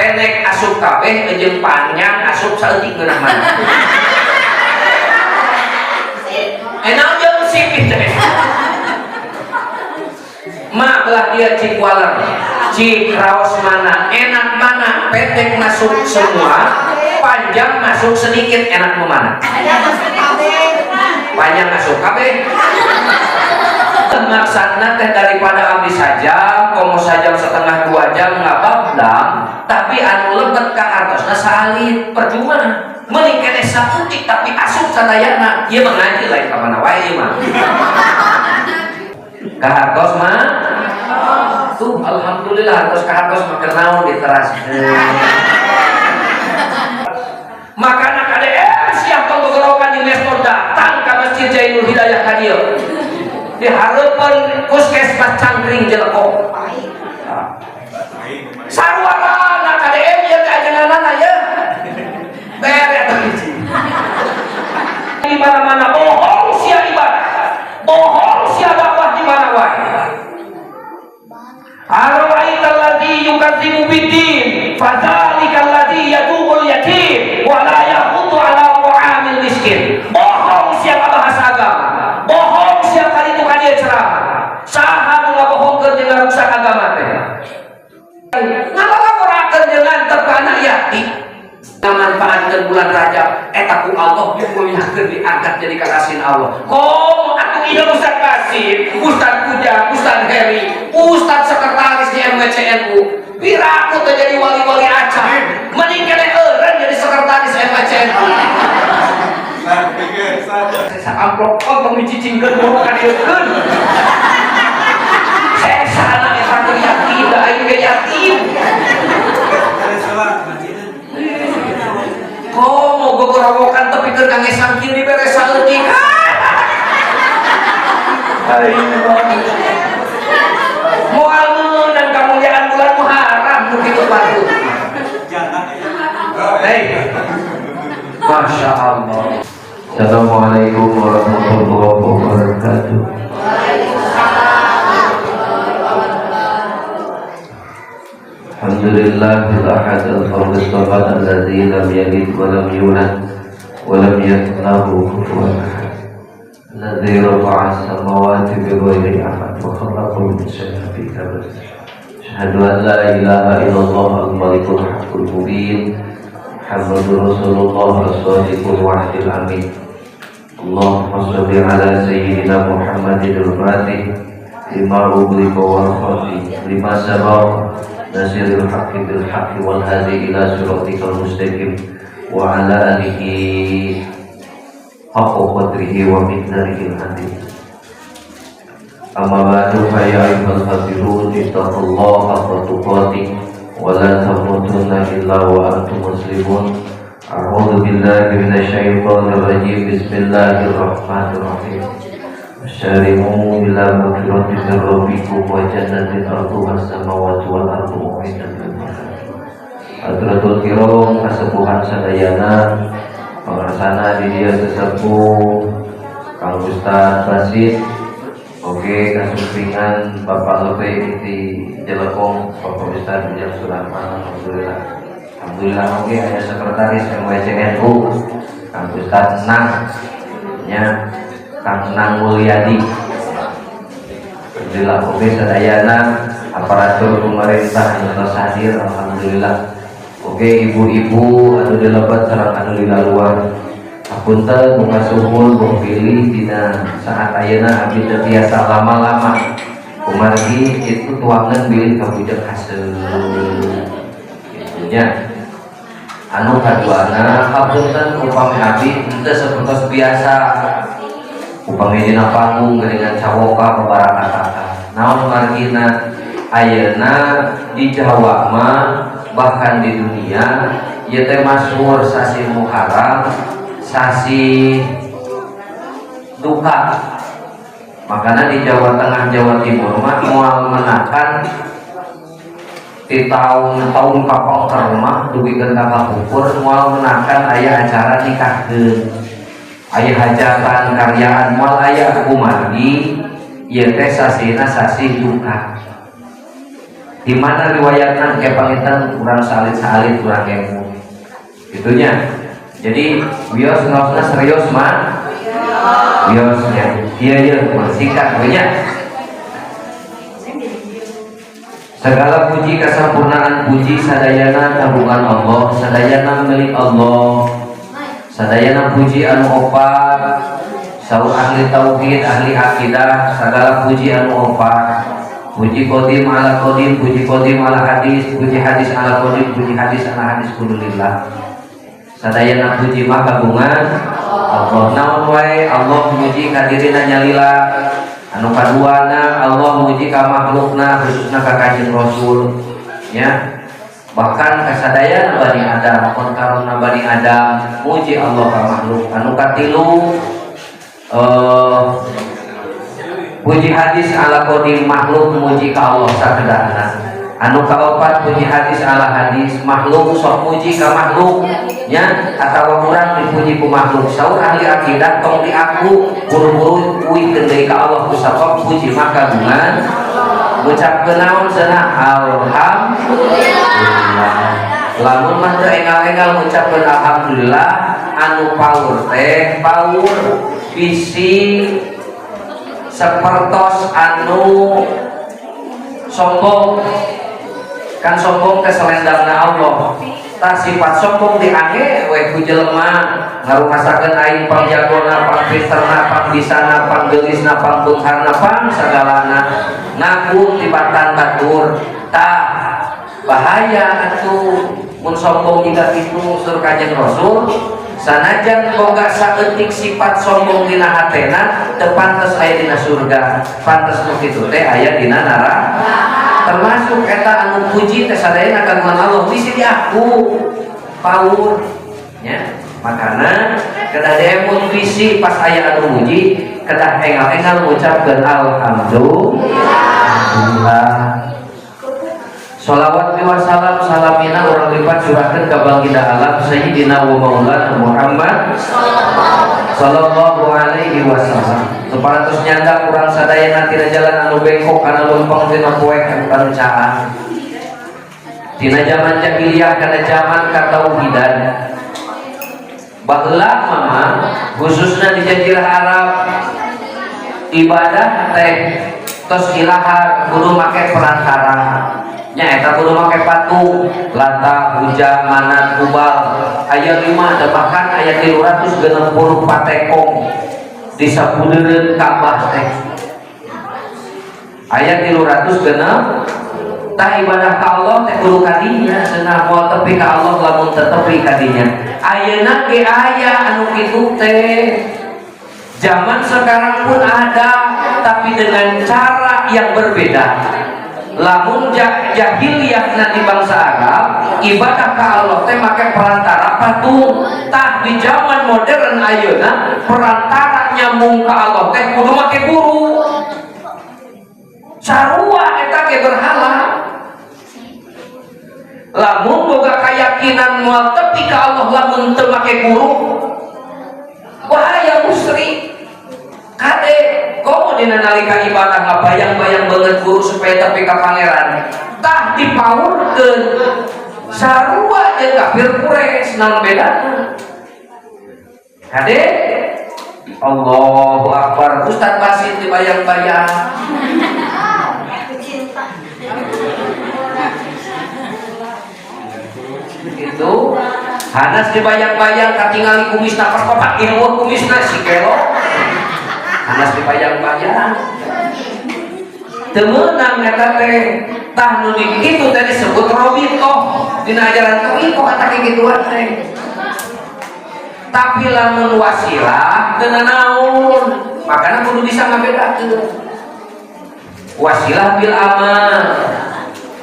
Pendek asup kabeh jeung panjang asup saeutik ngeunah mana? Enak jeung sipit teh. Ma belah dia cik waler, cik raos mana, enak mana, pendek masuk semua, panjang masuk sedikit, enak mana? Panjang masuk kabeh. Maksudna teh daripada abdi sajam, komo sajam setengah 2 jam ngabablang, tapi anu lebet ka hartosna saalit, percuma. Mending keneh saeutik tapi asup sadayana, ieu mah ngaji lain ka mana wae ieu mah. Ka hartos mah tuh alhamdulillah hartos ka hartos mah keur naon diteraskeun. Makana KDM siap penggorokan di Mestor datang ke Masjid Jainul Hidayah ka dieu. Di hareupeun Puskesmas Cangkring Jelekong. Sarua KDM ieu teh ajenganana ieu. Bere atuh hiji. Di mana-mana bohong sia ibadah. Bohong sia dakwah di mana wae. Ara'aita alladzi yukadzibu biddin fadzalikal ladzi yad'ul yatim wa la yahuddu ala ta'amil miskin. Bohong sia bahasa agama. Bohong sia kali itu ka dieu ceramah. Saha nu ngabohongkeun jeung ngarusak agama teh? Ngalalaporakeun jeung ngantep ka anak yatim. Ngamanfaatkeun bulan Rajab eta ku Allah dimuliakeun diangkat jadi kakasin Allah. Komo atuh ieu Ustaz Basit, Ustaz Ujang, Ustaz Heri, Ustaz sekretaris di MWCNU. Piraku teh jadi wali-wali acan. Mending keneh eureun jadi sekretaris MWCNU. Sa amplop tong dicicingkeun boro ka dieukeun. Sesa anak eta keur yatim, da aing ge yatim. Komo gogorowokan tapi keur kangesang kieu dibere saeutik. Aing mah. Moal meunang kamuliaan bulan Muharram nu kitu patut. Hei. Masya Allah. Assalamualaikum warahmatullahi wabarakatuh. Alhamdulillahil ahad al-fard as-samad alladzi lam yalid wa lam yulad wa lam yakul lahu kufuwan ahad. Alladzi rafa'a as-samawati bighairi amad wa khalaqal insana fi kabad. Asyhadu an la ilaha illallah al-malikul haqqul mubin. Muhammadur Rasulullah as-sadiqul wa'dil amin. Allahumma shalli ala sayyidina Muhammadin al-Fatih lima ughliqa wal khatib lima sabaq nasiril haqqi bil haqqi wal hadi ila siratikal mustaqim wa ala alihi haqqa qadrihi wa miqdarihil azim. Amma ba'du, fa ya ayyuhal hadirun ittaqullaha haqqa tuqatih wa la tamutunna illa wa antum muslimun. A'udzu billahi minasyaitonir rajim. Bismillahirrahmanirrahim. Syari'u ila magfiratin min rabbikum wa jannatin arduha as-samawati wal ardu u'iddat lil muttaqin. Hadratul kiram kasepuhan sadayana pangarsana di dieu sesepuh Kang Ustaz Basit. Oke, kasumpingan Bapak Lebe di Jelekong, Bapak Ustaz Ujang Surahman, alhamdulillah. Alhamdulillah oke ada sekretaris MWCNU Kang Ustaz Nang nya Kang Nang Mulyadi. Alhamdulillah oke sadayana aparatur pemerintah anu tos hadir, alhamdulillah. Oke ibu-ibu anu dilebat sareng anu dilaluan. Hapunten muka suhul boh pilih dina saat ayeuna abdi teu biasa lama-lama. Kumargi itu tuangan bilih kabujeng haseum. Kitu nya. Anu kaduana hapunten upami abdi henteu sapertos biasa. Upami dina panggung geuningan cawoka babarakataka. Naon margina ayeuna di Jawa mah bahkan di dunia ieu teh masyhur sasi Muharram sasi duka. Makanya di Jawa Tengah Jawa Timur mah moal menakan di tahun-tahun kapangker mah dugikeun ka kapungkur moal menakan aya acara nikahkeun, aya hajatan karyaan moal aya kumargi ieu teh sasina sasi duka. Di mana riwayatna ke panginten kurang salit-salit, kurang ilmu itunya. Jadi wios ngaosna serius mah wiosnya iya singkat nya. Segala puji, kesempurnaan puji sadayana kagungan Allah, sadayana milik Allah. Sadayana puji anu opat, saur ahli tauhid, ahli akidah, segala puji anu opat: puji kodim ala kodim, puji kodim ala hadis, puji hadis ala kodim, puji hadis ala hadis, kudu lillah. Sadayana puji mah kagungan Allah. Naon wae Allah muji ka dirina nyalila. Anu kaduana, Allah muji ka makhlukna, khususna ka Kanjeng Rasul ya, bahkan kasadayana Bani Adam, kon karona Bani Adam muji Allah ka makhluk. Anu katilu, puji hadis ala kodim, makhluk muji ka Allah sakedahna. Anu kaopat, puji hadis ala hadis, makhluk sok muji ka makhluk nya atawa kurang dipuji ku makhluk. Saur ahli akidah, tong diaku, buru-buru uih deui ka Allah, kusabab puji mah kagungan. Ngucapkeun naon cenah? Alhamdulillah. Lamun mah teu enggal-enggal ngucapkeun alhamdulillah, anu paur teh paur bisi sepertos anu sombong. Kan sombong ke selendangna Allah. Tah, sifat sombong diangge we ku jelema, ngarumasakeun aing pangjagona, pangpinterna, pangbisana, panggeulisna, pangbeungharna, pang sagalana, ngaku tibatan batur. Tah, bahaya atuh mun sombong jiga kitu. Sur Kanjeng Rasul, sanajan boga saeutik sifat sombong dina hatena, teu pantes aya dina surga, pantes nu kitu teh aya dina neraka. Termasuk eta anu puji teh sadayana kagungan Allah, bisi diaku paur nya. Makana kedah diemut, bisi pas aya anu muji kedah enggal-enggal ngucapkeun alhamdulillah. Salawat wa salam salamina urang lipat curahkeun ka baginda alam Sayyidina wa Maulana Muhammad sallallahu alaihi wasallam. Supados nyandak urang sadayana tina jalan anu bengkok, kana lempeng, tina poek anu kanu caang, tina zaman jahiliyah kana zaman katauhidan. Baheula mama, khususnya di Jazirah Arab, ibadah teh tos ilahar kudu make perantara nya. Eta kudu make patung Lata, Uja, Manat, Hubal, aya 5 ada, bahkan aya 360 patekong di sabudeureun Ka'bah teh aya 360. Tah, ibadah ka Allah teh kudu kadinya cenah, moal tepi ka Allah lamun teu tepi kadinya. Ayeuna ge aya anu kitu teh, zaman sekarang pun ada, tapi dengan cara yang berbeda. Lamun jahiliyah nanti bangsa Arab ibadah ka Allah teh make perantara patung, tah di zaman modern ayeuna perantara nyambung ka Allah teh kudu make guru. Sarua eta ge berhala. Lamun boga keyakinan moal tepi ka Allah lamun teu make guru, bahaya, musyrik. Kade komo dina nalika ibadah ngabayang-bayang banget guru supaya tepi ka pangeran. Tah, dipaurkeun sarua jeung kafir Quraisy, naon bedana? Kade, Allahu Akbar, Ustaz Basit dibayang-bayang. Cinta. Itu Hanas dibayang-bayang, katingali kumisna pas papanggih eueuh kumisna si kelo. Hanas dibayang-bayang teu meunang eta teh. Tah, nu di kitu teh disebut robitoh dina ajaran tauhid. Kok kata kikituan teh? Tapi lamun wasilah teu nanaon. Makana kudu bisa ngabedakeun wasilah bil amal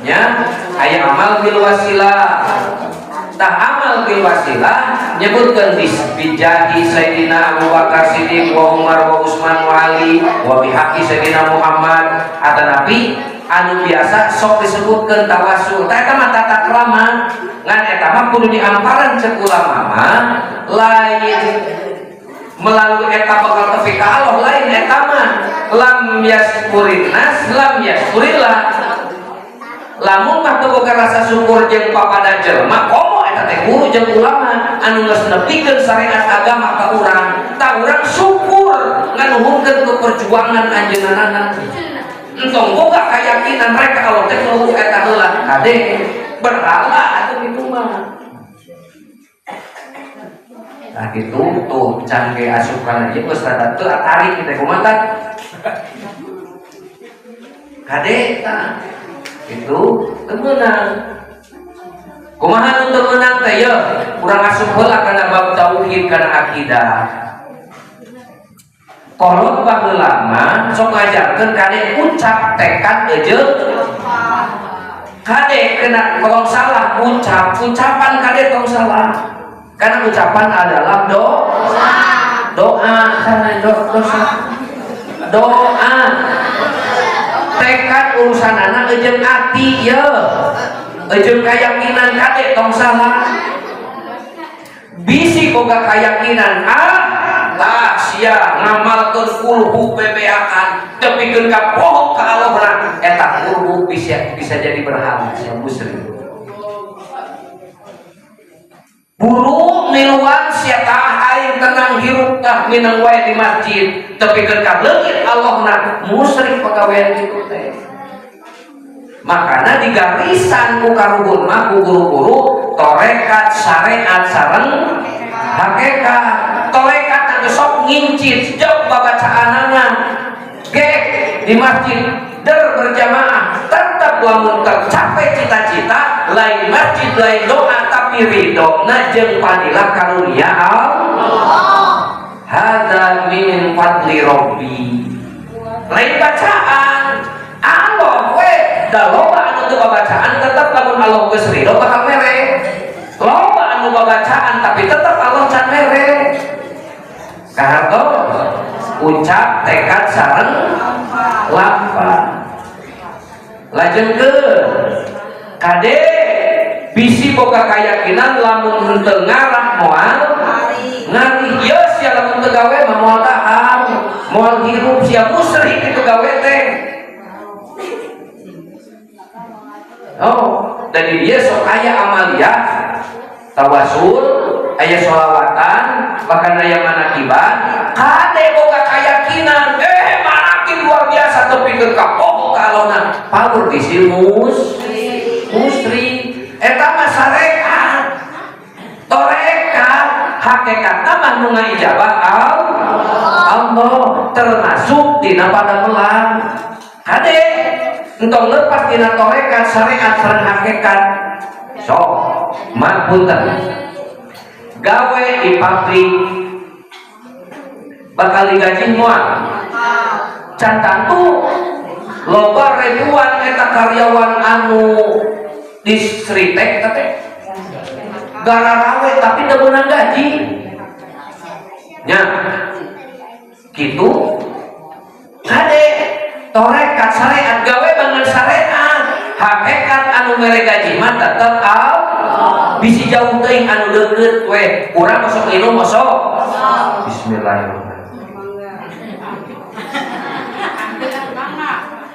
nya, aya amal bil wasilah. Tah, amal bil wasilah nyebutkeun bijahi Sayyidina Abu Bakar Siddiq wa Umar wa Utsman wa Ali wa bihaqi Sayyidina Muhammad, atanapi anu biasa sok disebutkeun tawasul. Tah, eta mah tata krama, ngan eta mah kudu diamparan. Cek ulama mah lain melalui eta bakal tepi ka Allah, lain eta mah. Lam yaskurin nas lam yaskurillah. Lamun mah teu boga rasa syukur jeung papada jelema, komo eta teh guru jeung ulama anu geus nepikeun syariat agama ka urang, tah urang syukur nganuhunkeun ku perjuangan anjeunna. Entong boga keyakinan mereka kalau teh luhur eta heula, kade berhala atuh kitu mah. Nah gitu tuh can ge asup kana ieu geus rada teu tarik kita kumaha tah? Kade tah itu teu meunang. Kumaha nu teu meunang teh ye? Urang asup heula kana bab tauhid kana akidah. Kolot baheula mah sok ngajarkeun kade ucap tekad jeung kade kena tong salah ucap, ucapan kade tong salah. Karena ucapan adalah doa, karena dosa. Doa. Tekad urusan anak jeung ati ye. Jeung keyakinan kade tong salah. Bisi boga keyakinan ah lah sia ngamalkeun kulhu bebeakan tepikeun ka poho ka Allahna, eta kulhu bisa bisa jadi berhala sia musyrik. Buru miluan sia tah aing tenang hirup tah minang wae di masjid tepikeun ka leungit Allahna, musyrik pagawean kitu teh. Makana di garisan ku karuhun mah ku guru-guru torekat syariat sareng hakikat. Torekat anu sok ngincit jauh babacaanana gek di masjid der berjamaah, tetap lamun tercapai cita-cita lain masjid lain doa tapi ridho na jeung padilah karunia Allah. Hadza min fadli rabbi. Lain bacaan Allah we da loba anu teu babacaan tetep lamun Allah geus ridho bakal mere. Loba anu babacaan tapi tetep Allah can mere. Kahartos ucap tekad sareng lampah. Lajengkeun kade bisi boga keyakinan lamun henteu ngarah moal ngarih ieu sia lamun teu gawe mah moal dahar moal hirup sia musyrik kitu gawe teh. Oh, dan di dia sok aya amalia tawasul, aya sholawatan, bahkan aya manakiban, kade boga keyakinan, manakib luar biasa tepikeun ka poho ka alona, paur di silmus, musyrik, eta mah syariat, torekat, hakikatna mah nu ngaijabah Allah, termasuk dina padamelan. Kade entong lepas dina torekat syariat sareng hakikat. Sok mah punten gawe di pabrik bakal digaji moal can tantu loba ribuan eta karyawan anu di Sritek teh gararawe tapi teu meunang gaji nya kitu. Kade torekat syariat gawe bangun syariat hakikat anu mere gaji mah tetep al bisi jauh teuing anu deukeut we urang masuk minum masuk bismillahirrahmanirrahim.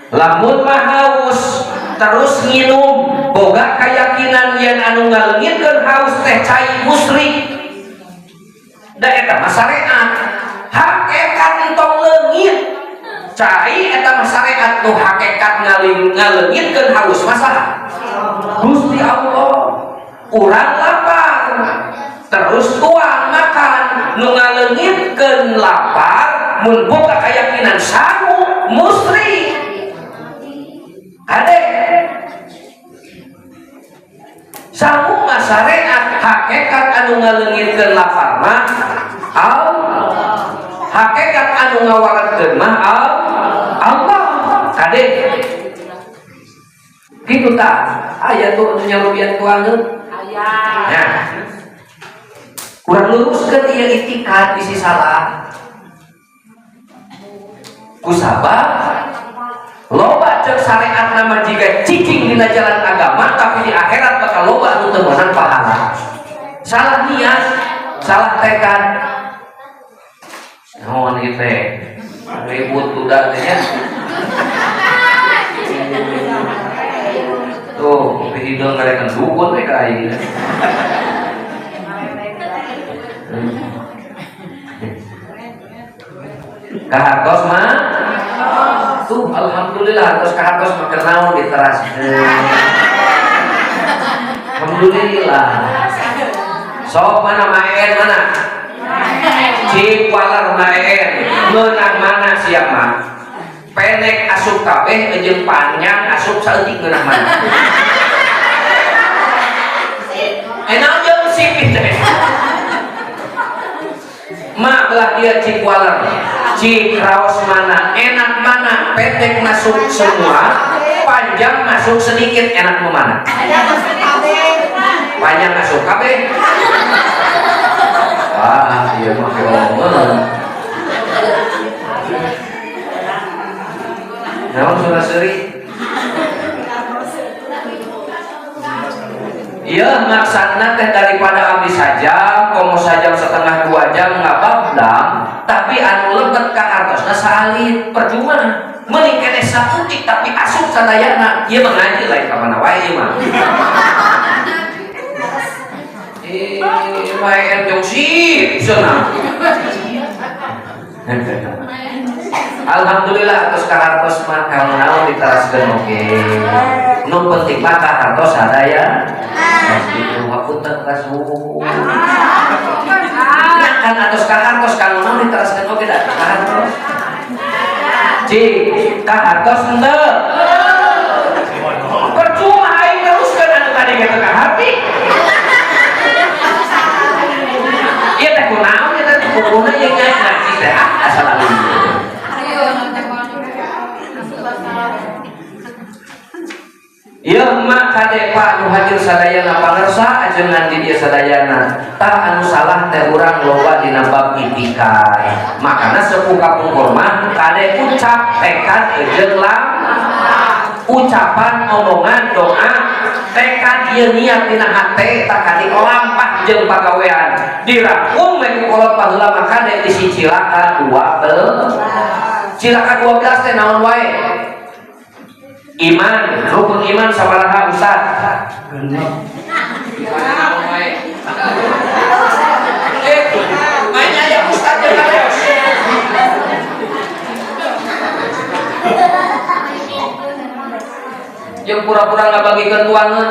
Lamun mah haus terus nginum boga keyakinan yen anu ngaleungitkeun haus teh cai musyrik da eta mah syariat hakikat entong leungit cai eta mah syariat nu hakikat ngaleungitkeun haus masalah Gusti Allah. Urang lapar terus tuang makan nu ngaleungitkeun lapar mun boga keyakinan sangu musyrik. Kade sangu mah syariat hakikat anu ngaleungitkeun lapar mah Allah, hakikat anu ngawaratkeun mah Allah. Kade kitu tah aya tuh anu nyarubian tuangeun aya. Nah, kurang luruskeun ieu itikad bisi salah kusabab loba cek syariat nama jika cicing dina jalan agama tapi di akhirat bakal loba anu teu meunang pahala. Salah niat, salah tekad. Naon ieu teh? Ribut udah teh nya. Tuh Tuh, kopi hidung ngarekan dukun we ka aing. Kahartos mah? Tuh, alhamdulillah hartos kahartos mah keur naon diteraskeun. Alhamdulillah. Sok mana maen mana? Cik walar maen. Meunang mana siap mah? Pendek asup kabeh jeung panjang asup saeutik ngeunah mana? Enak jeung sipit teh. Mak belah dia cik walar. Cik raos mana? Enak mana? Pendek masuk semua, panjang masuk sedikit, enak mana? Panjang masuk kabeh. Wah, ieu mah keomongan. Naon sora seuri? Iya, maksudna teh daripada abdi sajam, komo sajam setengah 2 jam ngababdang, tapi anu lebet ka hartosna saalit percuma. Meuning keneh saeutik tapi asup sadayana, ieu mah ngaji lain ka mana wae ieu mah. Maen jeung sip cenah. Alhamdulillah atos kahartos mah naon diteraskeun oge. Nu penting mah kahartos sadaya. Itu hapunten kasuhun. Nya kan atos kahartos kanggo naon diteraskeun oge da kahartos. Cik, kahartos henteu. Percuma aing neruskeun anu tadi ge teu kaharti. Ieu teh kunaon ieu teh pukuna ieu ngaji teh ah asal alus. Ieu mah kade Pak nu hadir sadayana pangersa ajengan di dieu sadayana. Tah anu salah teh urang loba dina bab itikad. Makana sepuh kapungkur mah kade ucap tekad jeung lampah. Ucapan omongan doa tekad ieu niat dina hate tah kade lampah jeung pagawean. Dirangkum we ku kolot baheula mah kade bisi cilaka 12. Cilaka 12 teh naon wae? Iman, rukun iman sabaraha Ustaz? Genep. Mainnya ya Ustaz jeung kaleos. Jeung pura-pura ngabagikeun tuangeun.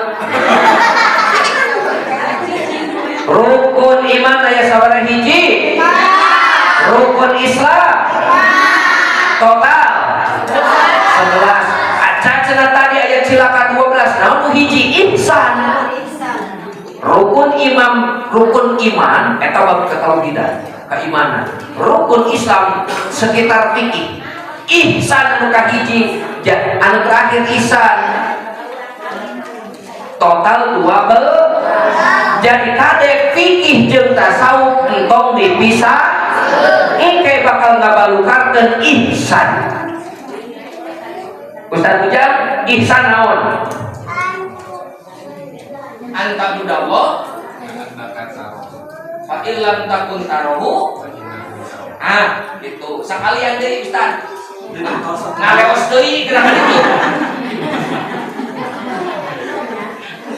Rukun iman aya sabaraha hiji? Rukun Islam total 11. Cenah tadi ayat cilaka 12 naon nu hiji ihsan. Rukun imam, rukun iman eta bab ketauhidan, keimanan. Rukun Islam sekitar fikih. Ihsan nu kahiji, anu terakhir ihsan. Total 12. Jadi kade fikih jeung tasawuf entong dipisah, engke bakal ngabalukarkeun ihsan. Ustaz Ujang, ihsan naon? Anta budallah fa illam takun tarahu. Ah, gitu. Sakalian deui Ustaz. Ngaleos deui gerakan itu.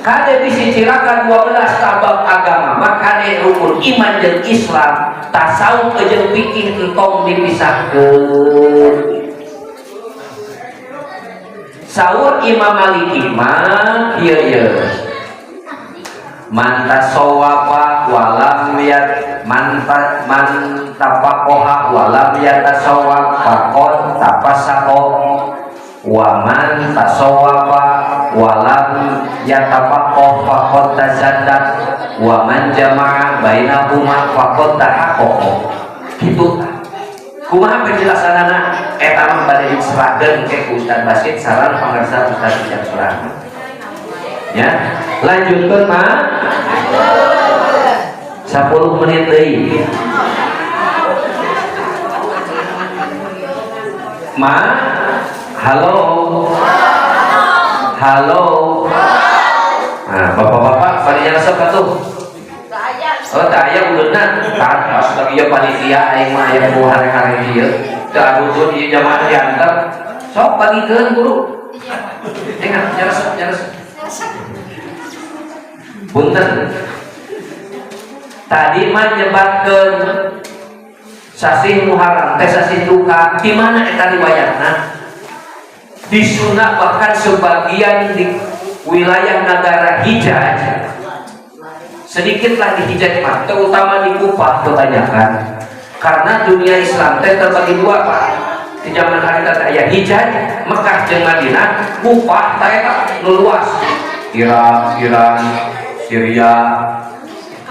Kade bisi cilaka 12 tabab agama, makane rukun iman jeung Islam, tasawuf jeung fikih entong dipisahkeun. Saur Imam Maliki mah ieu ieu. Man tasawwafa walam yat man tafaqaha walam yatasawwaf faqad tafassaqa wa man tasawwafa walam yatafaqah faqad tazaddaq wa man jama'a bainahuma faqad tahaqqaqa. Gitu. Kumaha penjelasanana eta mah bade diserahkeun ke ku Ustaz Basit sareng pangarsa Ustaz Ujang Surah. Ya, lanjutkeun mah 10 menit deui. Ma, halo. Halo. Nah, bapak-bapak bade resep atuh. Oh, tak aya udutna. Tah, pas lagi ieu panitia aing mah aya ku hare-hare ieu. Teu adutun ieu jamaah diantar. Sok bagikeun guru. Ingat, nyaresep, nyaresep. Punten, tadi mah nyebatkeun sasih Muharram teh sasih duka. Di mana eta riwayatna? Di Sunda, bahkan sebagian di wilayah negara Hijaz, sedikitlah di Hijaz mah, terutama di Kufah kebanyakan, karena dunia Islam teh terbagi dua, Pak, di zaman hari teh aya Hijaz, Mekah jeung Madinah. Kufah teh eta nu luas, Irak, Iran, Syria,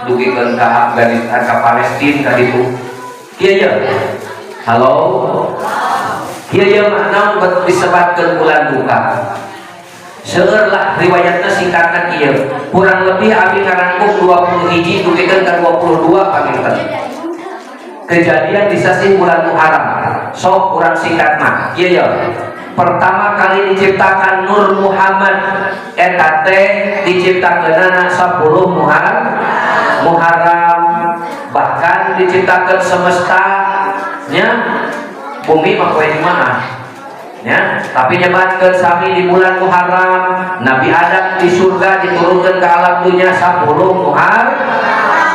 dugikeun ka Afghanistan, ka Palestina, ka ditu. Iya iya. Halo. Iya iya, makna disebatkeun bulan duka. Seueur lah riwayatna, singkatna kieu. Kurang lebih abi ngarangkum 20 hiji dugikeun ka 22 panginten. Kejadian di sasih bulan Muharram. Sok kurang singkat mah. Iya iya. Pertama kali diciptakan Nur Muhammad eta teh diciptakeunana 10 Muharram. Bahkan diciptakan semestanya, bumi mah poe Jumaah ya, tapi nyebatkeun sami di bulan Muharram. Nabi Adam di surga diturunkan ke alam dunia 10 Muharram.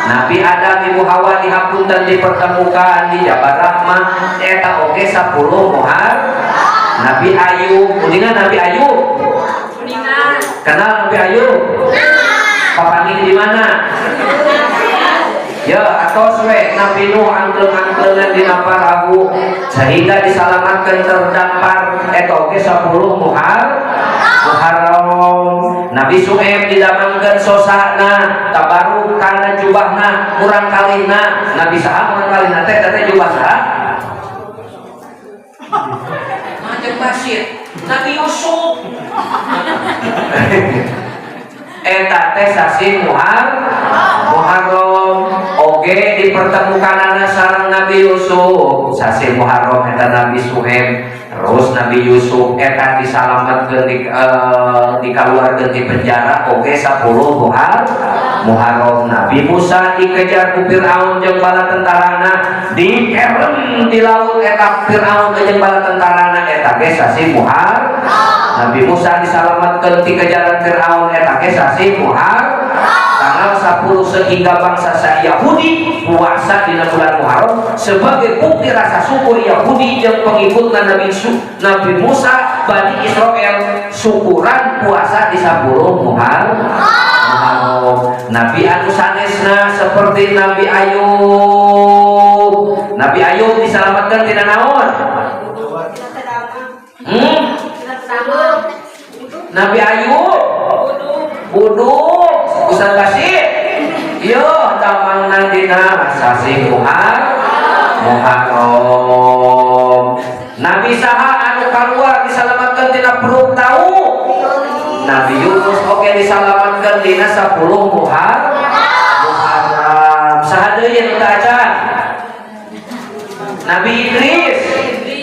Nabi Adam, Ibu Hawa dihapunten, dipertemukan di Jabal Rahmah eta oge 10 Muharram. Nabi Ayub, uningan Nabi Ayub? Kenal Nabi Ayub? Papanggih di mana? Ya, atos we Nabi Nuh angkleng-angklengan dina parahu sehingga diselamatkan terdampar eta oge 10 Muharram. Nabi Su'aib didamangkeun sosana tabaruk kana jubahna murang kalina. Nabi saha murang kalina teh teh jubah saha? Macam Basir, Nabi Yusuf. Eta teh sasih Muharram oge dipertemukanana sareng Nabi Yusuf sasih Muharram eta. Nabi Suhaib, terus Nabi Yusuf eta disalametkeun di dikaluarkeun di penjara oge 10 Muharram. Nabi Musa dikejar ku Fir'aun jeung bala tentarana, dikerem di laut eta Fir'aun jeung bala tentarana eta ge sasih Muharram. Nabi Musa diselamatkan di kejaran Fir'aun eta ge sasih Muharram tanggal 10, sehingga bangsa Yahudi puasa di bulan Muharram sebagai bukti rasa syukur Yahudi yang pengikut Nabi Musa, Bani Israel, syukuran puasa di 10 Muharram. Nabi anu sanesna seperti Nabi Ayub. Nabi Ayub diselamatkan tina naon? Hmm? Nabi Ayub buduk. Ustaz Basir, yo damangna dina sasih Muharram. Nabi saha anu keluar diselamatkan tina perut tahu? Nabi Yunus oge diselamatkan dina 10 Muharram. Saha deui anu teu acan? Nabi Idris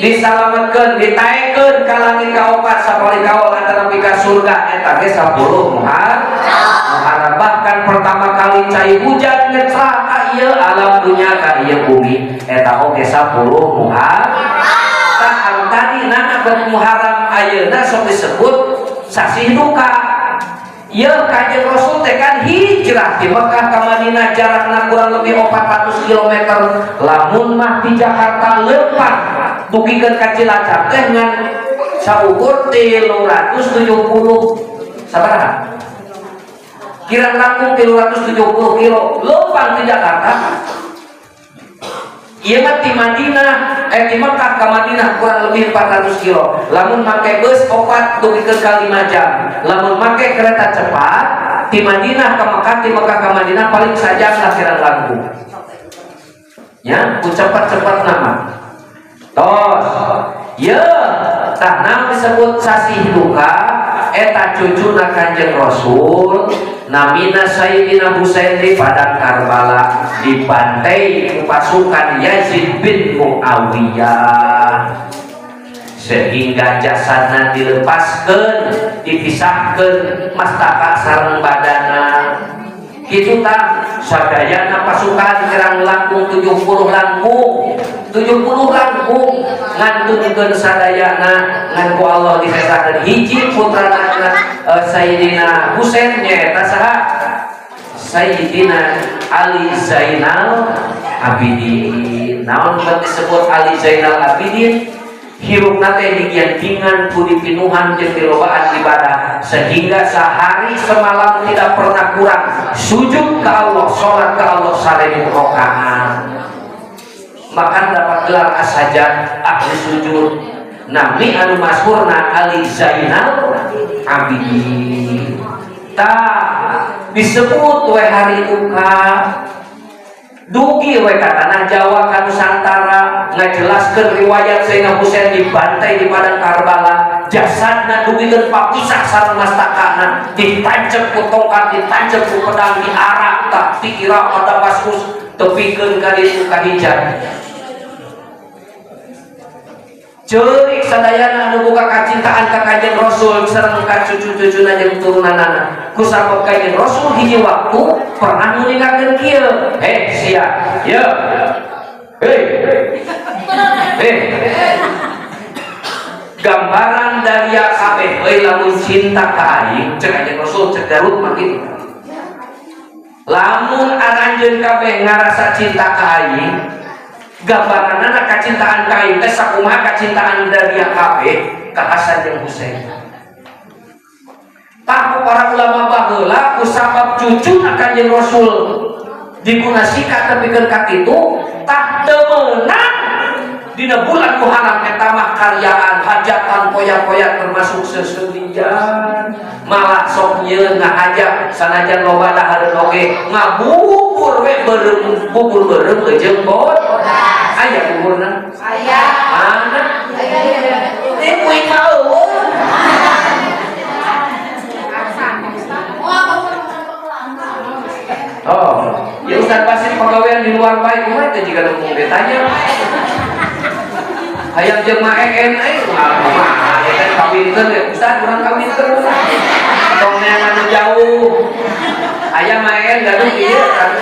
diselamatkan, ditaekkeun ka langit kaopat sapali kaol antara ka surga eta ge 10 Muharram. Bahkan pertama kali cai hujan ngecrah ka ieu alam dunya, ka ieu bumi, eta oge 10 Muharram. Tah, anu tadi nah Muharram ayeuna sok disebut sasih duka. Ieu Kanjeng Rasul teh kan hijrah di Mekah ke Madinah jarakna kurang lebih 400 km. Lamun mah di Jakarta leumpang dugikeun ka Cilacap teh ngan saukur 370 sabaraha, kira langkung 370 kilo leumpang di Jakarta. Ieu mah di Madinah, eh, di Mekah ke Madinah kurang lebih 400 kilo. Lamun make bus 4 dugikeun ka 5 jam. Lamun make kereta cepat di Madinah ke Mekah, di Mekah ke Madinah paling sajam lah kira langkung. Ya, ku cepat-cepat nama. Tos. Ya, tah naon disebut sasih duka? Eta cucuna Kanjeng Rasul namina Sayyidina Husain di padang Karbala dibantai ku pasukan Yazid bin Muawiyah sehingga jasadna dilepaskan, dipisahkan mastaka sareng badana kitu. Tah, sadayana pasukan kirang langkung 70 langkung. 70 langkung ngantunkeun sadayana ngan ku Allah disesakeun hiji putrana Sayyidina Husain nyaeta saha? Sayyidina Ali Zainal Abidin. Naon bet disebut Ali Zainal Abidin? Hirupna teh digiantingan ku dipinuhan jeung dilobaan ibadah sehingga sehari semalam tidak pernah kurang sujud ke Allah, sholat ke Allah 1000 rakaat. Bahkan dapat gelar as-sajad, ahli sujud. Nami anu masyhurna Ali Zainal Abidin. Tah disebut we hari duka dugi we ka tanah Jawa ka Nusantara ngajelaskeun riwayat Sayyidina Husain dibantai di padang Karbala, jasadna dugikeun papisah sareng mastakana, ditancep ku tongkat, ditancep ku pedang, diarak tah ti Irak ka Damaskus tepikeun ka ditu ka Hijaz. Ceurik sadayana anu boga kacintaan ka Kanjeng Rasul sareng ka cucu-cucuna jeung turunanana. Kusabab Kanjeng Rasul hiji waktu pernah nguningakeun kieu, "Heh sia, ye. Hei. Hei. Gambaran dari kabeh euy lamun cinta ka aing," cek Kanjeng Rasul, cek Garut mah kitu. "Lamun aranjeun kabeh ngarasa cinta ka aing, gambaranana kacintaan ka aing teh sakumaha kacintaan dari kabeh ka Hasan jeung Husain." Tah para ulama baheula kusabab cucuna Kanjeng Rasul dikunasika tepikeun ka kitu, tah teu meunang dina bulan Muharram eta mah karyaan hajatan poya-poya termasuk seseulian, malah sok nyieun ngahaja sanajan loba dahareun oge ngabubur we beureum, bubur beureum jeung bodas. Aya buburna? Aya. Mana? Aya. Ini kuing mah eueuh. Oh, ya Ustaz Basir pegawaian di luar baik, kumaha teh jika nu ditanya. Hayang jeung ma en euy, kumaha ya kan kawinkeun ya Ustaz, urang kawinkeun. Tong neangan nu jauh. Aya ma en gaduh ieu kan.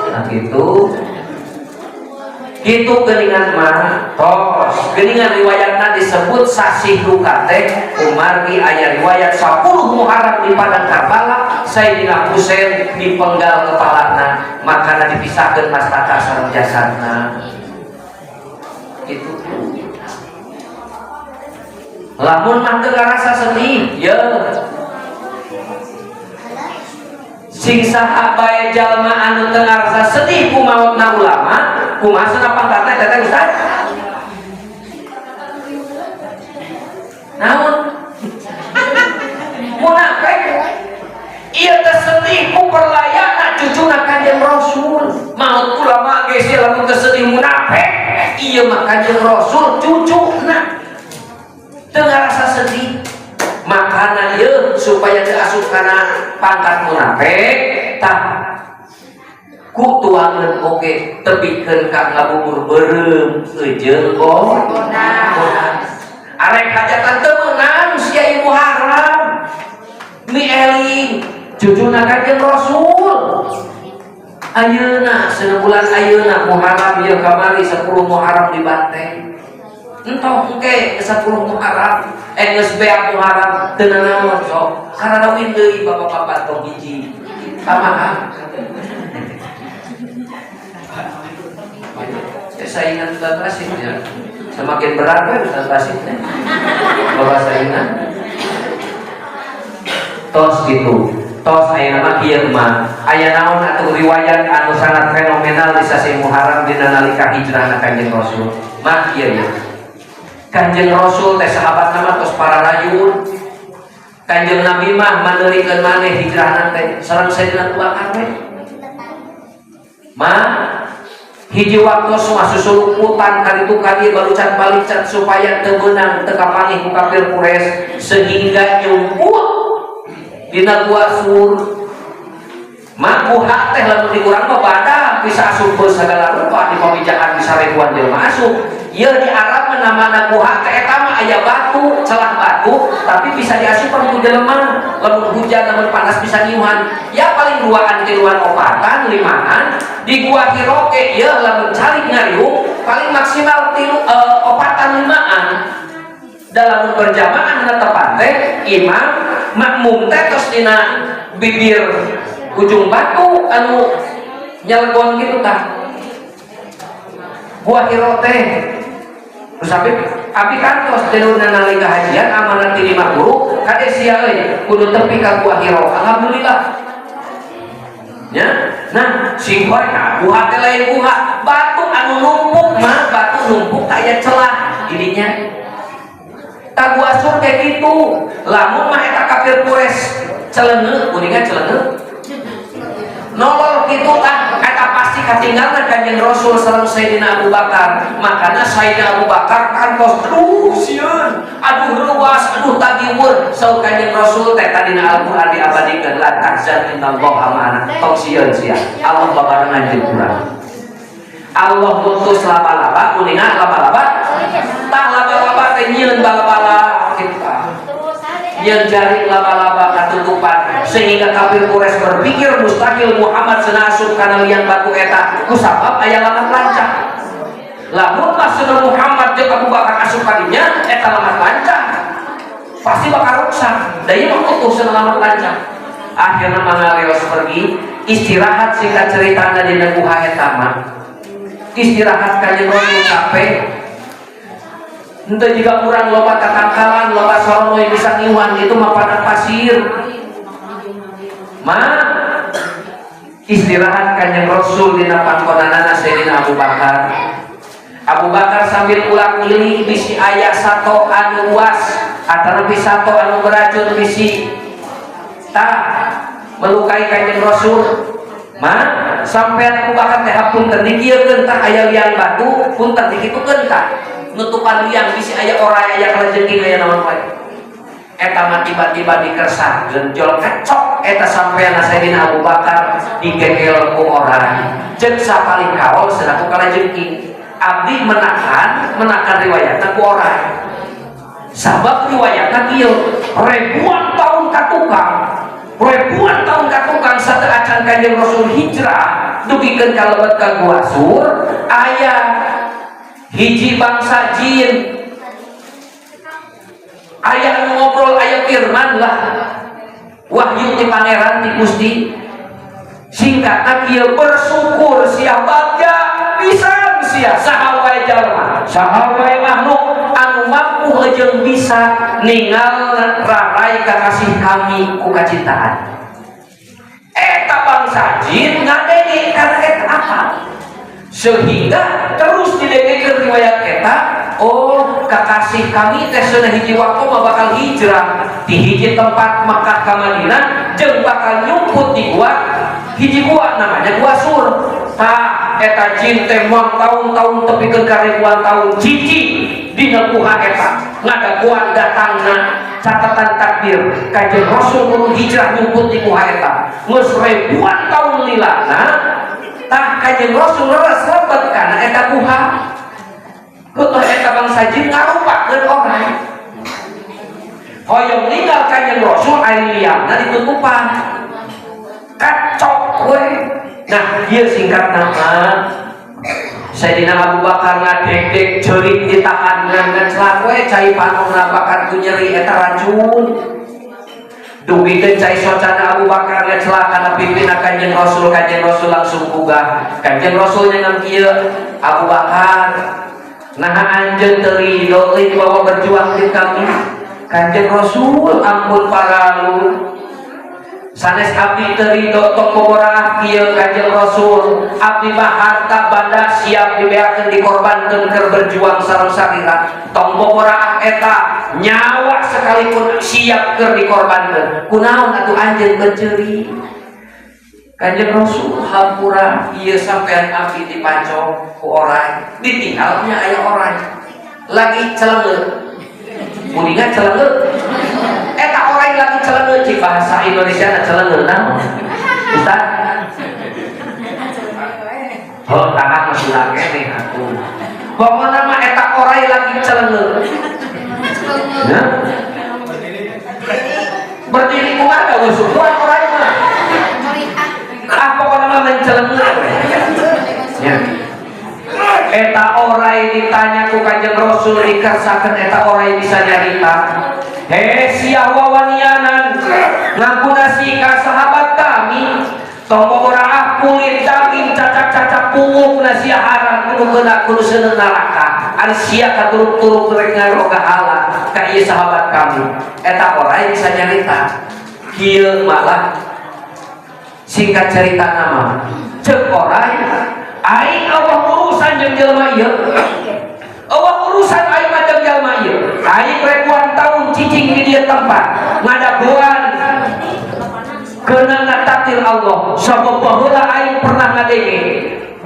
Nah gitu. Gitu geuningan mah tos geuningan riwayatna disebut sasih duka teh kumargi aya riwayat 10 Muharram di padang Karbala Sayyidina Husain dipenggal kepalana makana dipisahkeun mastaka sareng jasadna. Gitu. Lamun mah teu ngarasa sedih ye sing saha bae jalma anu teu ngarasa sedih ku maotna ulama kumaha cenah pangkatna eta teh Ustaz? Naon? Munafik. Ieu teh sedih ku perlayana cucuna Kanjeng Rasul. Maot ulama ge sia lamun teu sedih munafik. Ieu mah Kanjeng Rasul cucuna. Teu ngarasa sedih. Makana ieu supaya teu asup kana pangkat munafik tah ku tuangan oge tepikeun ka ngabubur beureum jeung bodas. Arek hajatan teu meunang sia ieu Muharram. Mieling cucuna Kanjeng Rasul. Ayeuna cenah bulan ayeuna Muharram ieu kamari 10 Muharram dibantai. Entong engke 10 Muharram geus beak Muharram teu nanaon sok. Karena win deui bapak-bapak tong hiji. Kumaha? Saingan Ustaz Basit ya. Semakin berat we Ustaz Basit teh. Bapak saingan. Tos gitu. Tos aya mah kieu mah. Aya naon atuh riwayat anu sangat fenomenal di sasih Muharram dina nalika hijrahna Kanjeng Rasul. Mah kieu ya. Kanjeng Rasul teh sahabatna mah tos pararayun. Kanjeng Nabi mah maneurikeun maneh hijrahna teh sareng Sayyidina Abu Bakar we. Mah hiji waktu mah susuluputan kaditu kadieu balucat balicat supaya teu beunang teu kapanggih ku kafir Quraisy sehingga nyumput dina gua Sur. Mah guha teh lamun di urang mah badak bisa asup ke segala rupa, di pamijahan bisa ribuan jelema asup. Ieu di Arab mah namana guha teh eta mah aya batu, celah batu, tapi bisa diasupan ku jelema. Lamun hujan, lamun panas bisa ngiuhan. Ya paling duaan, tiluan, opatan, limaan. Di Gua Hiro ge ieu lamun calik ngariung paling maksimal tilu, opatan, limaan. Dalam berjamaah na tepat teh imam, makmum teh tos dina bibir ujung batu anu nyelegon gitu tah. Gua Hiro teh. Terus abi kantos jalurna nalika hajian, amanat ti lima guru, kade sia euy kudu tepi ka Gua Hiro. Alhamdulillah ya. Nah, sing nah, guha teh lain guha, batu anu numpuk mah, batu numpuk aya celah ininya. Tah, Gua Sur kayak gitu. Lamun mah eta kafir Quraisy celenge, kuningan celenge nolol gitu ah, eta pasti katinggalan Kanjeng Rasul sareng Sayyidina Abu Bakar. Makanya Sayyidina Abu Bakar kantos, "Aduh sieun, aduh ruas, aduh tagiwur." Saur Kanjeng Rasul teh tadina Al-Qur'an diabadikeun, "La tahzan, innallaha ma'ana." Tong sieun sia, Allah babarengan jeung urang. Allah ngutus laba-laba, kuningan laba-laba tah, laba-laba teh nyieun bala-bala kita, nyieun jaring laba-laba katutupan, sehingga kafir Quraisy berpikir mustahil Muhammad cenah asup kana liang batu eta kusabab aya lamat lancah. Lamun mah cenah Muhammad jeung Abu Bakar asup kadinya, eta lamat lancah pasti bakal rusak da ieu mah utuh cenah lamat lancah. Akhirnya mangaleos pergi istirahat. Singkat cerita, dina guha eta mah istirahat Kanjeng Rasul capek. Ente juga kurang loba tatangkalan, loba sorono yang bisa ngiwan itu mah padang pasir. Ma istirahat Kanjeng Rasul dina pangkonanana Sayyidina Abu Bakar. Abu Bakar sambil ulang ili bisi aya sato anu luas atau sato anu beracun, bisi tak melukai Kanjeng Rasul. Ma sampai Abu Bakar teh punten dikieukeun tah, aya liang batu, punten dikitukeun tah, nutupan liang, bisi aya oray, aya kalajengking, aya naon wae. Eta mah tiba-tiba dikersa genjol kacok eta sampean Sayyidina Abu Bakar digekel ku oray, ceuk sapalih kaol selaku kalajengking. Abdi menakan menakan riwayatna ku oray, sabab riwayatna kieu, ribuan tahun katukang, ribuan tahun katukang sateuacan Kanjeng Rasul hijrah dugikeun ka lebet ka Gua Sur, aya hiji bangsa jin, aya anu ngobrol, aya firman lah, wahyu ti pangeran, ti Gusti. Singkatna kieu, bersyukur sia, bagja pisan sia, saha wae jalma, saha wae makhluk anu mampu jeung bisa ningal rarai kakasih kami ku kacintaan. Eta bangsa jin ngadenge karena eta apa, sehingga terus didengekeun riwayat eta, oh, kakasih kami teh cenah hiji waktu mah bakal hijrah di hiji tempat Makkah ka Madinah jeung bakal nyumput di gua, hiji gua namanya Gua Sur. Tah, eta jin teh moal tahun-tahun tepikeun ka ribuan tahun cici dina guha eta ngadaguan datangna catatan takdir Kanjeng Rasul kudu hijrah nyumput di guha eta. Geus ribuan tahun lilana. Tah, Kanjeng Rasul leres lebet kana eta guha. Heueuh, eta bangsa jin ngarupakeun oray hoyong ninggal Kanjeng Rasul, ari liangna ditutupan, kacok we. Nah, ieu singkat nama Sayyidina Abu Bakar ngadegdeg ceurik ditahan ngan ngecelak we cai panonna bakar ku nyeri eta racun. Dugikeun cai socana Abu Bakar ngecelak kana pipina Kanjeng Rasul. Kanjeng Rasul langsung gugah. Kanjeng Rasul nyangan kieu, "Abu Bakar, nah anjeun teu ridho euy dibawa berjuang di kami?" "Kanjeng Rasul, ampun paralu, sanes abdi teu ridho, tong boboraah kieu Kanjeng Rasul. Abdi mah harta banda siap dibeakeun, dikorbankeun keur berjuang sareng sarira. Tong boboraah eta, nyawa sekalipun siap keur dikorbankeun. Kunaon atuh anjeun berceri?" "Kanjeng Rasul, hampura, ieu sampean abdi dipacok ku oray." Ditinggalnya aya oray lagi celenge, kuningan celenge. Eta oray lagi celenge, cik bahasa Indonesia na celenge naon, Ustaz? Pokoknya mah eta orai lagi celenge ya. Berdiri kumaha da sukuan orai mah? Ah, pokoknya mah mencelenge ya. Eta orai ditanya ku Kanjeng Rasul, dikersakeun, eta orai bisa nyarita, "He sia, wawanianan ngaku nasi ka sahabat kami, tong ah, kulit daging cacak-cacak punguk nasi haram, kudu kena, kudu seneng neraka. Ari sia katuruk-turuk rek ngaroga hala ka ieu sahabat kami." Eta orai bisa nyarita kieu. Malah singkat cerita nama, cek orai, "Aing Allah urusan jeung jelema ieu, Allah urusan aing mah jeung jelema ieu. Aing ribuan tahun cicing di dieu tempat ngadagoan kena takdir Allah, sabab baheula aing pernah ngadenge,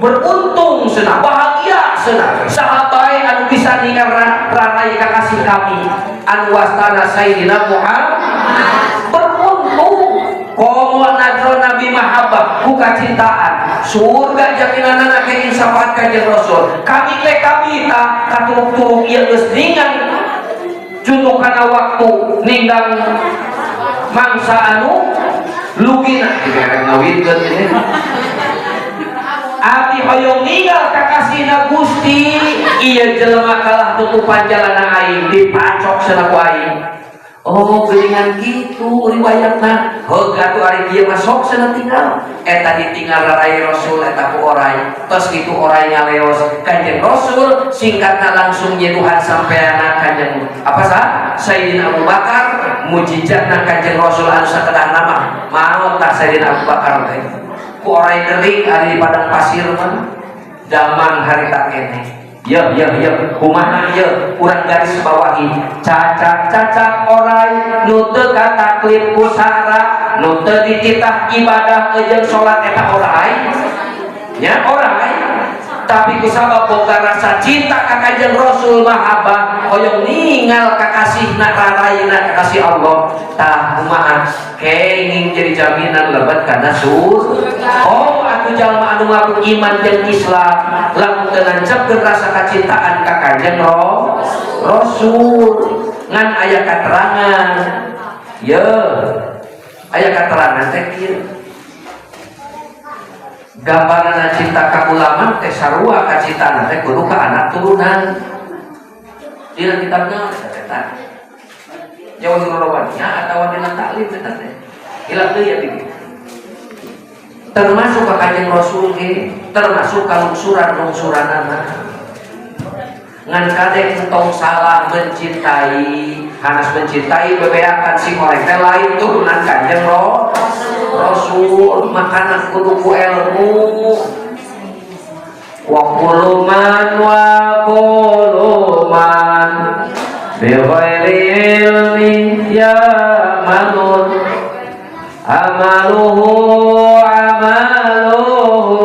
beruntung cenah, bahagia cenah, saha bae anu bisa ningal rarai kakasih kami anu wastana Sayyidina Muhammad, beruntung. Komo nadro Nabi mahabbah ku kacintaan, surga jaminanana kenging syafaat Kanjeng Rasul. Kami teh kami ta katuruk-turuk ieu geus ningang junuk kana waktu, ninggang mangsa anu lugina dikerek ngawinkeun ini. Abdi hoyong ninggal kakasihna Gusti. Ieu jelema kalah tutupan jalana aing, dipacok cenah ku aing." Oh, geuningan kitu riwayatna. Heug atuh, ari kieu mah sok cenah tinggal. Eta ditinggal rarai Rasul eta ku orai. Tos kitu orai ngaleos Kanjeng Rasul, singkatna langsung nyeduhan sampeana Kanjeng apa sah? Sayyidina Abu Bakar, mujizatna Kanjeng Rasul anu sakedah nama maot tah Sayyidina Abu Bakar teh. Ku orai derik ari di padang pasir mah damang harita keneh. Ya, ya, ya, kumaha ya, urang garis bawahi, cacak-cacak orai nu teu kataklif ku sara, nu teu dititah ibadah jeung salat, eta orai nya, orai. Tapi kusabab boga rasa cinta ka Kanjeng Rasul, mahabbah, hoyong ningal kakasihna, raraina kakasih Allah, tah kumaha kenging jadi jaminan lebet kana surga. Oh, atuh jalma anu ngaku iman jeung Islam lamun teu nancepkeun rasa kacintaan ka Kanjeng Rasul. Ngan aya katerangan ye, aya katerangan teh kieu, gambaran cinta ka ulama teh sarua kacintaan teh kudu ka anak turunan. Dina kitabna eta Jawahirul Rabbaninya atau dina taklim eta teh hilang deui ya bibi, termasuk ka Kanjeng Rasul ge, termasuk ka lungsuran-lungsuranana. Ngan kadek entong salah mencintai, hanas mencintai bebeakan si korek teh lain turunan Kanjeng Rasul, makanan kudu ku ilmu. Wa kullu man wa kullu man bi ghairi ilmin ya'malun amaluhu amaluhu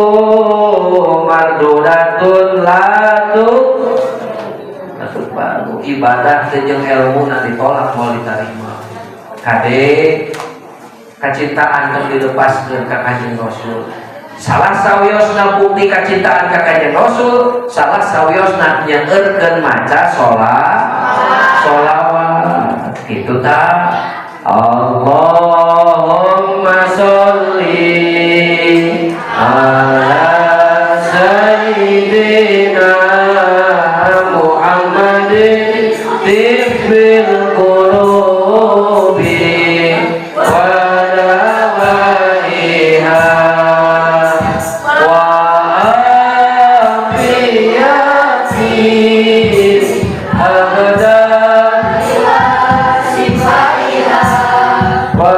mardudatun latu baru. Ibadah teh jeung ilmu nanti ditolak, mau diterima. Kade kacintaan tong dilepaskeun ka Kanjeng Rasul. Salah sawiosna bukti kacintaan ka Kanjeng Rasul, salah sawiosna nyeurkeun maca sholat, sholawat kitu ta. Allahumma sholli ala sayyidina Muhammadin tibbil qulubi wa dawaiha wa afiyati abdan wa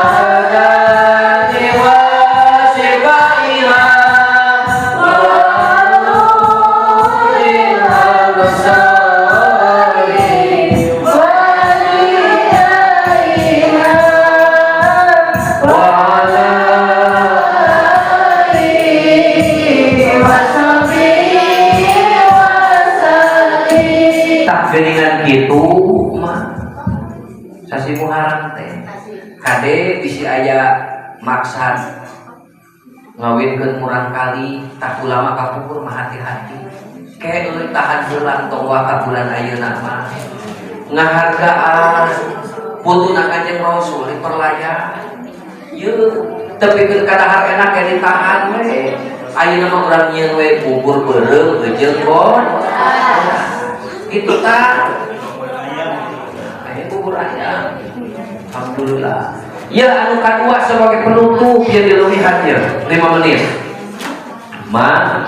الأبدان وشفائها ونور الأبصار وديائها وعلى آله وصحبه وسلم. Tah, geuningan kitu mah sasi Muharram teh kade bisi aya maksad ngawinkeun murang kali. Tah, ulama kapungkur mah hati-hati ke euy, tahan heula, tong waka bulan ayeuna mah ngahargaan putuna Kanjeng Rasul diperlaya yeuh, tepikeun ka dahar enak ge ditahan we. Ayeuna mah urang nyieun we bubur beureum jeung bon gitu. Tah, aya bubur ayam, alhamdulillah ya. Anu kadua sebagai penutup ya, dileuwihan ya 5 menit ma.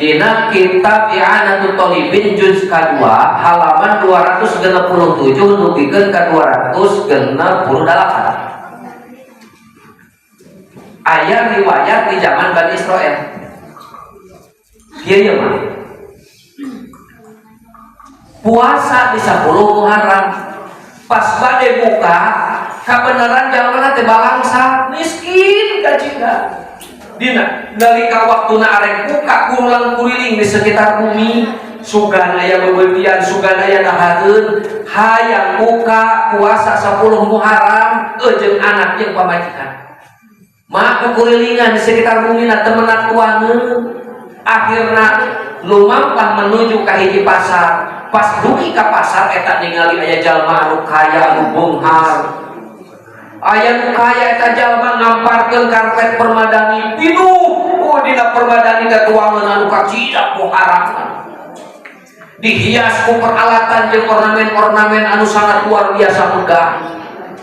Dina kitab I'anatul Thalibin juz kedua halaman 267 dugikeun ka 268, aya riwayat di zaman Bani Israel kieu mah, puasa di 10 Muharram. Pas bade buka, kabeneran jalmana teh balangsa, miskin kacida. Dina nalika waktuna arek buka, kurulang kuriling di sekitar bumi, sugan aya bebeutian, sugan aya dahareun, hayang buka puasa 10 Muharram jeung anak jeung pamajikan. Mak, kurilingan di sekitar bumi na teu menak tuangeun. Akhirna lumampah menuju ka hiji pasar. Pas dugi ka pasar eta ningali aya jalma anu kaya, anu beunghar. Aya nu kaya, eta jalma ngamparkeun karpet permadani pinuh. Oh, dina permadani teh tuangeun anu kacida poharakan, dihias ku peralatan jeung ornamen-ornamen anu sangat luar biasa megah.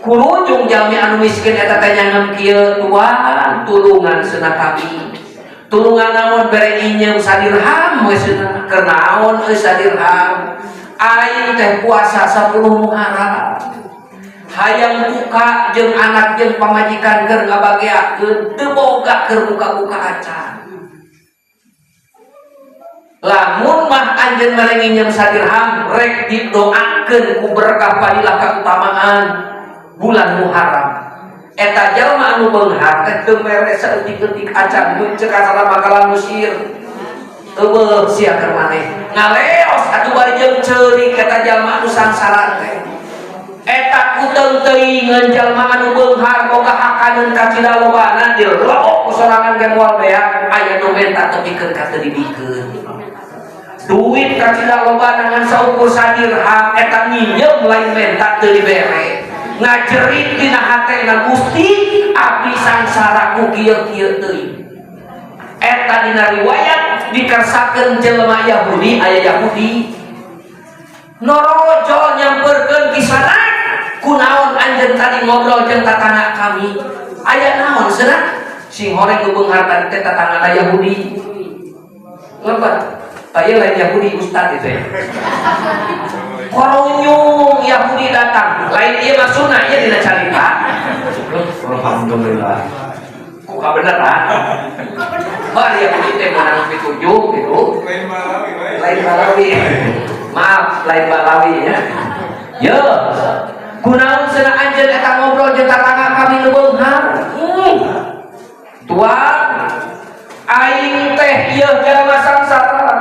Kurujung jalmi anu miskin eta teh nyanggem kieu, "Tuan, tulungan cenah kami." "Tulungan naon?" "Bere inyeum sadirham we cenah." "Keur naon euy sadirham?" "Aing teh puasa 10 Muharram, hayang buka jeung anak jeung pamajikan keur ngabageakeun, teu boga keur buka-buka acan. Lamun mah anjeun mere nginjem sadirham, rek didoakeun ku berkah fadilah keutamaan bulan Muharram." Eta jalma anu beunghar teh teu mere saeutik-eutik acan, mun ceuk kasarna bakalan musir. "Eueuh sia keur maneh." Ngaleos atuh bari jeung ceurik eta jalma anu sangsara teh. Eta kuteung teuingeun jalma anu beunghar boga hakaneun kacida lobana, dilobok ku sorangan ge moal beak. Aya nu menta tepikeun ka teu dibikeun. Duit kacida lobana ngan saukur sadirham, eta nginjem lain menta, teu dibere. Ngajerit dina hatena, "Gusti, abdi sangsara ku kieu-kieu teuing." Eta dina riwayat dikersakeun jelema Yahudi. Aya Yahudi norojol nyamperkeun kisana, "Kunaon anjeun tadi ngobrol jeung tatangga kami? Aya naon cenah?" Sing horeng nu beunghar tadi teh tatanggana Yahudi. Lebat aya lain Yahudi, ustad itu ya. Korunyung Yahudi datang, lain ieu maksudna, ieu dina carita. Alhamdulillah ku kabeneran. Bah, Yahudi teh menang pitujuh gitu. Lain Malawi, lain. Lain Balawi, maaf, lain Balawi ya. Yo, "Kunaon cenah anjeun eta ngobrol jeung tatangga kami nu beunghar?" "Tuan, aing teh ieu jalma sangsara,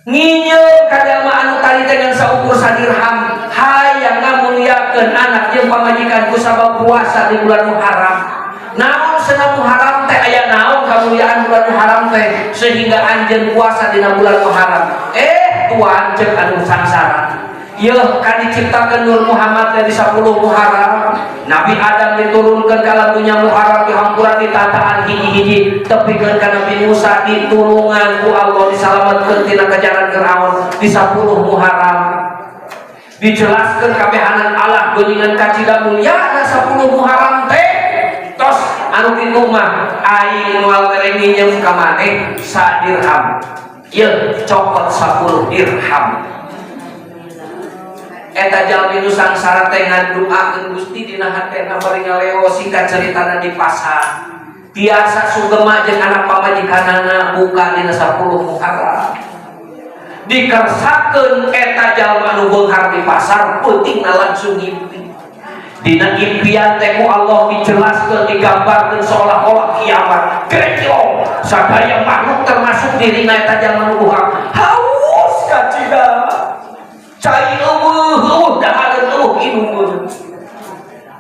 nginyeum ka jalma anu tadi teh ngan saukur sadirham, hayang ngamuliakeun anak jeung pamajikan ku sabab puasa di bulan Muharram." "Naon cenah Muharram teh? Aya naon kamuliaan bulan Muharram teh sehingga anjeun puasa dina bulan Muharram?" "Eh tuan," ceuk anu sangsara, "yeuh kan diciptakan Nur Muhammad dari 10 Muharram. Nabi Adam diturunkan ke alam dunia Muharram, dihampuran ditataan hiji-hiji tepikeun ka Nabi Musa, ditulungan ku Allah, disalamatkeun tina kejaran Firaun di 10 Muharram. Dijelaskan kabehanan Allah geuningan kacida mulia 10 Muharram teh. Tos anu kitu mah aing moal mere nginjem ka maneh sadirham. Yeuh, cokot 10 dirham." Eta jalmi nu sangsara teh ngaduakeun Gusti dina hatena bari ngaleo. Singkat ceritana, di pasar biasa sugema jeung anak pamajikanana. Buka dina 10 Muharram, dikersakeun eta jalma nu beunghar di pasar. Peutingna langsung ngimpi. Dina impian teh ku Allah dijelaskeun, digambarkeun seolah-olah kiamat genjong sadaya makhluk termasuk dirina. Eta jalma nu beunghar haus kacida, cai euweuh, euweuh dahareun, euweuh inumeun,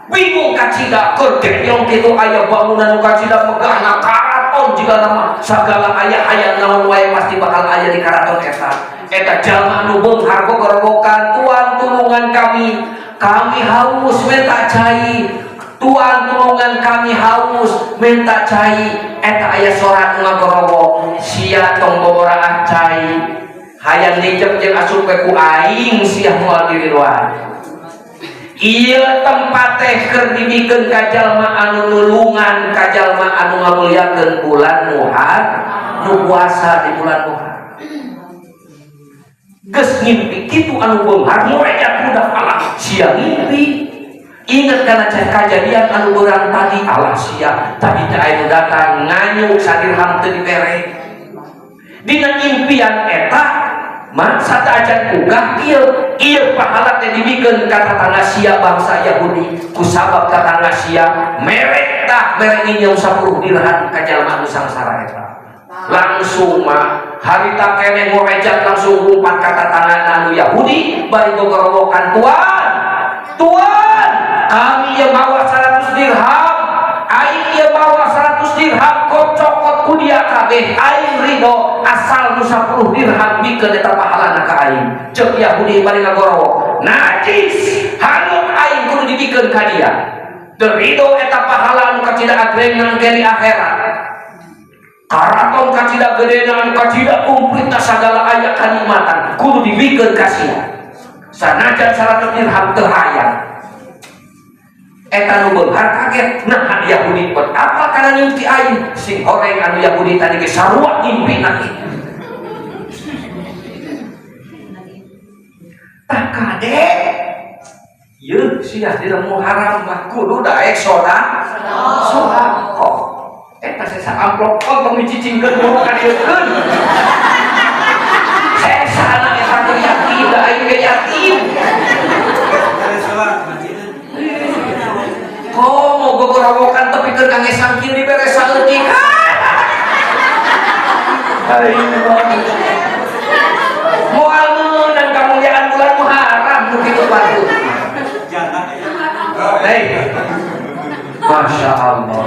bingung kacida. Keur genyong kitu aya bangunan nu kacida megahna, karaton jiga nama sagala aya aya naon wae pasti bakal aya di karaton eta. Eta jalma nu beunghar gogorowokan, "Tuan, tulungan kami, kami haus, minta cai. Tuan, tulungan kami, haus, minta cai." Eta aya sora nu ngagorowok, "Sia tong boboraah cai, hayang dijep jeung asup we ku aing, sia moal diriduan. Ieu tempat teh keur dibikeun ka jalma anu nulungan, ka jalma anu ngamuliakeun bulan Muharram, nu puasa di bulan Muharram." Geus ngimpi kitu anu beunghar ngorejat budak, "Alah sia, ngimpi inget kana kajadian anu beurang tadi. Alah sia, tadi teh aya nu datang nganyuk sadirham teu dibere." Dina impian eta mah sateuacan ugah ieu ieu pahala teh dibikeun ka tatangga sia, bangsa Yahudi, kusabab tatangga sia mere, tah mere nginjeum 10 dirham ka jalma anu sangsara eta. Langsung mah harita keneh ngorejat, langsung lumpat ka tatangga anu Yahudi bari gogorowokan, "Tuan, tuan, kami yang bawa 100 dirham, aing ieu bawa 100 dirham, kocokot ku dia kabeh, aing ridho asal nu 10 dirham bikeun eta pahalana ka aing." Ceuk Yahudi bari ngagorowok, "Najis, hanut aing kudu dibikeun ka dia. Teu ridho eta pahala anu kacida agreng nang di akhirat, karaton kacida gedena, anu kacida komplit, sagala aya kanikmatan, kudu dibikeun ka sia sanajan 100 dirham teu hayang." Eta nu beunghar kaget, "Nah, Yahudi buat apa kana ngimpi aing?" Sing horeng anu Yahudi tadi ge sarua ngimpi kitu. Tah kade, yeuh sia, dina Muharram mah kudu daek sodakoh. Eta sesa amplop tong dicicingkeun mulu ka dieukeun. Sesa anak eta teh yatim, da aing ge yatim. Komo gogorowokan tapi keur kangge sangkil dibere saeutik. Aing moal meunang kamuliaan bulan Muharram nu kitu batu. Hei. Masya Allah.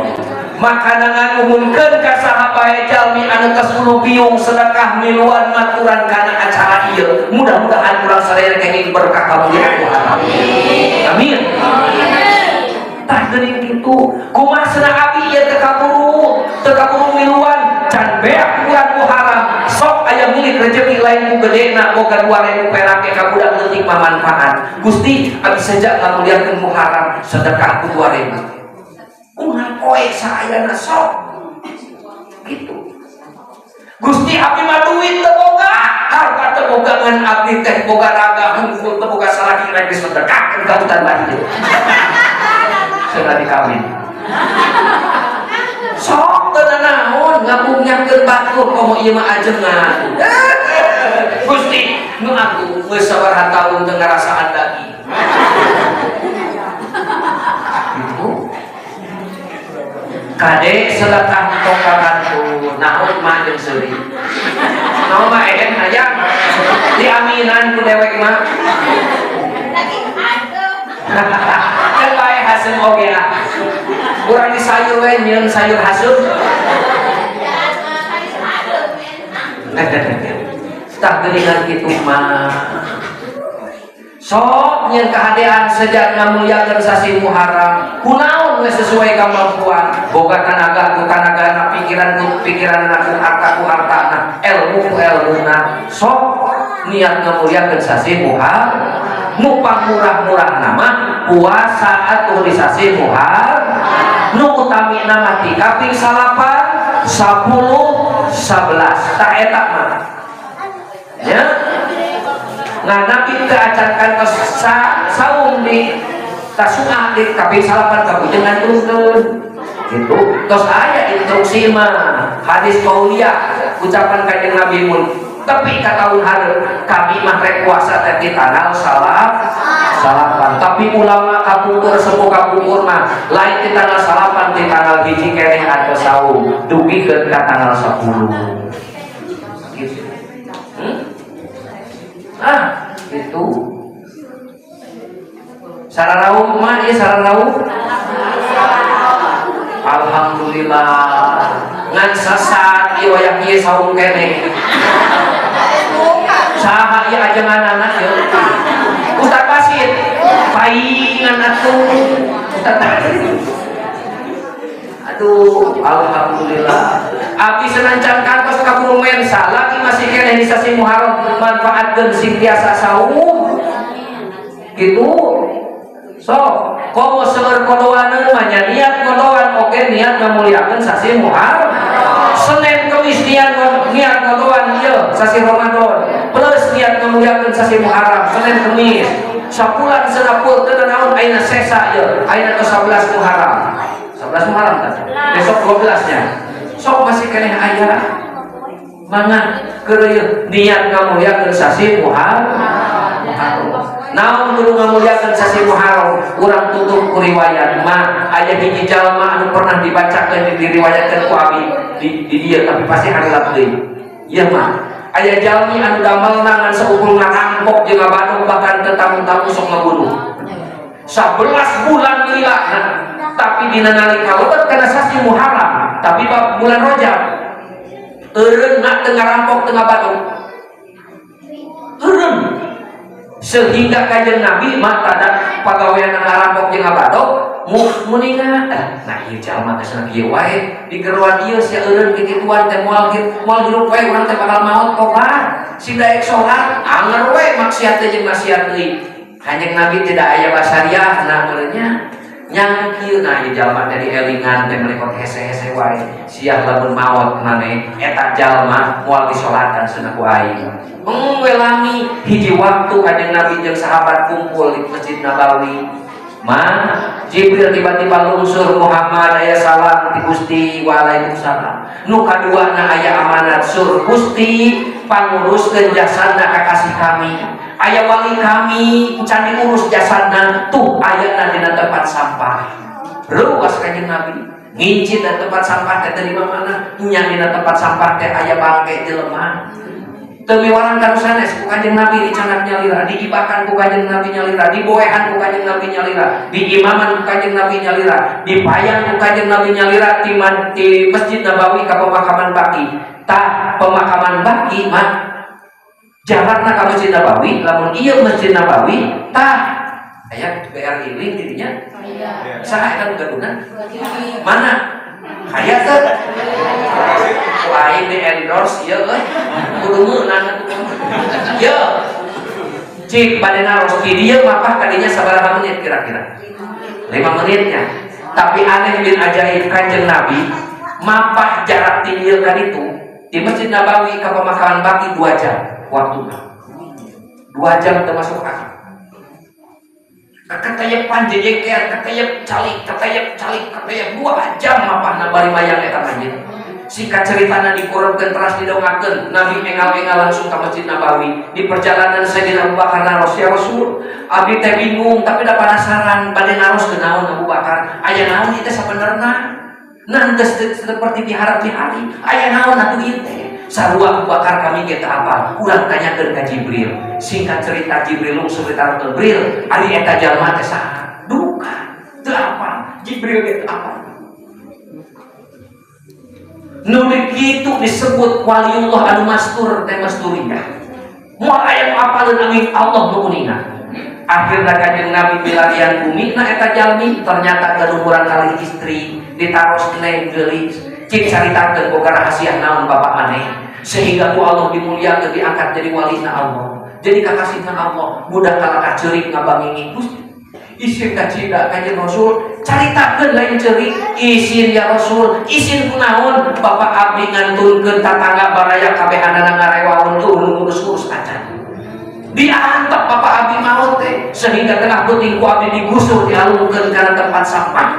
Maka nganuhunkeun ka saha bae jalmi anu tos piung sedekah, miluan, maturan kana acara ieu. Mudah-mudahan urang sadaya kenging berkah kamuliaan Muharram. Amin. Tah geuning kitu. Kumaha cenah abi ieu teu kaburu miluan, can beak bulan Muharram. Sok aya milik rezeki lain ku gedena, boga 2000 perak ka budak leutik mah manfaat. "Gusti, abi sejak ngamuliakeun Muharram, sedekah ku 2000." Unggal poe saayana sok. Gitu. "Gusti, abdi mah duit teu boga, harta teu boga, ngan abdi teh boga raga hungkul, teu boga salaki, rek disedekahkeun ka hutan badi." Cenah dikawin. Sok teu naon ngabungakeun batur, komo ieu mah ajengan. "Gusti, nu aku geus sabaraha tahun teu ngarasaan daging." Gitu. Kade, sedekah tong kakantun, naon mah jeung seuri. Naon mah ehen hayang diaminan ku dewek mah. Kan bae haseum oge ah. Urang di sayur we nyieun sayur haseum. Tah geuningan kitu mah. Sok nyeun kahadean sejak ngamuliakeun sasi Muharram. Kunaon we sesuai kemampuan. Boga tanaga ku tanagana, pikiran ku pikiranna, ku harta ku hartana, ilmu ku elmuna. Sok niat ngamuliakeun sasi Muharram. Nu pangmurah-murah nama puasa atuh di sasi Muharram. Nu utami nama ti kaping 9, 10, 11. Tah eta mah. Ya. Nah, Nabi teu acan kantos saum di Tasua, di kaping salapan kabujeng ngantunkeun gitu. Tos aya instruksi mah, hadis qauliyah, ucapan Kanjeng Nabi, mun tapi ka tahun hareup kami mah rek puasa teh di tanggal salapan. Tapi ulama kapungkur, sepuh kapungkur mah lain di tanggal salapan, di tanggal 1 keneh atau saum dugikeun ka tanggal 10 gitu. Ah, itu sararauh mah ieu sararauh. Alhamdulillah, ngan sesat ieu wayah ieu saum keneh. Saha ieu ajenganana ieu? Ustaz Basit paingan atuh, Ustaz Basit. Aduh, alhamdulillah. Abdi senancan kantos ka Gunung Mensa, lagi masih keneh di sasi Muharram, manfaatkeun sing biasa saum. Gitu. So, komo seueur kodoaneun mah nya, niat kodoan oke, niat ngamuliakeun sasi Muharram. Senin Kemis niat niat kodoan ieu sasi Ramadan. Plus niat ngamuliakeun sasi Muharram Senin Kemis. Sabulan senapur teu naon, ayeuna sesa ieu, ayeuna tos 11 Muharram. 11 Muharram tah. Besok 12 nya. Sok masih keneh aya. Mangga keur ieu niat ngamuliakeun sasi Muharram. Naon kudu ngamuliakeun sasi Muharram? Urang tutup ku riwayat mah, aya hiji jalma anu pernah dibacakeun, diriwayatkeun ku abi di dieu, tapi pasti hareup deui. Ieu mah aya jalmi anu damelna ngan saukur ngarampok jeung ngabadog, bahkan teu tanggung-tanggung sok ngabunuh. 11 bulan lila, tapi dina nalika lebet kana sasi Muharram, tapi bab bulan Rajab, eureun teu ngarampok, teu ngabadog. Eureun sehingga Kanjeng Nabi mah tada pagawean ngarampok jeung ngabadog muninga, eh, nah ieu jalma teh cenah kieu wae digeroan ieu sia eureun kikituan teh moal moal hirup wae, urang teh bakal maot, tobat si daek salat anger we maksiat teh jeung maksiat deui. Kanjeng Nabi tidak aya basariah, nah meureunnya nyang kieu, nah ieu jalma teh dielingan teh melekot hese-hese wae, sia lamun maot maneh eta jalma moal disolatan cenah ku aing. We lami hiji waktu Kanjeng Nabi jeung sahabat kumpul di Masjid Nabawi. Ma Jibril tiba-tiba lungsur, "Muhammad, aya salam ti Gusti." "Waalaikumsalam." Nu kadua na aya amanat sur Gusti, panguruskeun jasadna kakasih kami. Aya wali kami can diurus jasadna, tuh ayana dina tempat sampah. Ruas Kanjeng Nabi ngincit dan tempat sampah teh dari mana nya, dina tempat sampah teh aya bangke jelema. Teu miwarang ka nu sanes ku Kanjeng Nabi dicandak nyalira, diibakan ku Kanjeng Nabi nyalira, diboehan ku Kanjeng Nabi nyalira, diimaman ku Kanjeng Nabi nyalira, dipayang ku Kanjeng Nabi nyalira ti Masjid Nabawi ka pemakaman Baqi. Tah, pemakaman Baqi mah jarakna ka Masjid Nabawi, lamun ieu Masjid Nabawi, tah aya BRI Link di dinya. Saha eta nu gaduhna? Mana? Aya teu? Ku aing di endorse ieu euy. Kudu meunang atuh. Ye. Cik bade naros, di dieu mapah ka dinya sabaraha menit kira-kira? 5 menitnya. Tapi aneh bin ajaib, Kanjeng Nabi mapah jarak di dieu ka ditu, di Masjid Nabawi ke pemakaman Baqi 2 jam waktunya. 2 jam termasuk akal. Katayepan jejeker, katayep calik, katayep calik, katayep 2 jam mapahna bari mayang eta masjid. Singkat ceritana dikurebkeun teras didongakeun, Nabi engal-engal langsung ke Masjid Nabawi. Di perjalanan Sayyidina Abu Bakar naros, "Ya Rasul, abdi teh bingung tapi da penasaran bade naros." "Naon, Abu Bakar? Aya naon ieu teh sabenerna? Nantes seperti diharap di hari, aya naon atuh ieu teh?" "Sarua, Abu Bakar, kami ge teu apal. Urang tanyakeun ka Jibril." Singkat cerita Jibril lungsur, ditarokeun, "Bril, ari eta jalma teh saha?" "Duka, teu apal." Jibril ge teu apal. Nu kitu disebut waliullah anu mastur teh masturiyah. Moal aya nu apaleun angin Allah nu uninga. Akhirna Kanjeng Nabi milarian bumi na eta jalmi, ternyata gaduh murangkalih istri, ditaros, "Neng geulis, cik caritakeun boga rahasia naon bapak maneh sehingga ku Allah dimuliakeun, diangkat jadi walina Allah, jadi kakasihna Allah?" Budak kalakah ceurik ngabangingi, "Gusti, isin kacida Kanjeng Rasul." "Caritakeun, lain ceurik." "Isin, ya Rasul." "Isin kunaon?" "Bapak abdi ngantunkeun tatangga baraya kabehanana ngarewaun, tuh nu ngurus-urus acan." Diantep bapak abi maut teh sehingga tengah peuting ku abi digusur dialungkeun kana tempat sampah.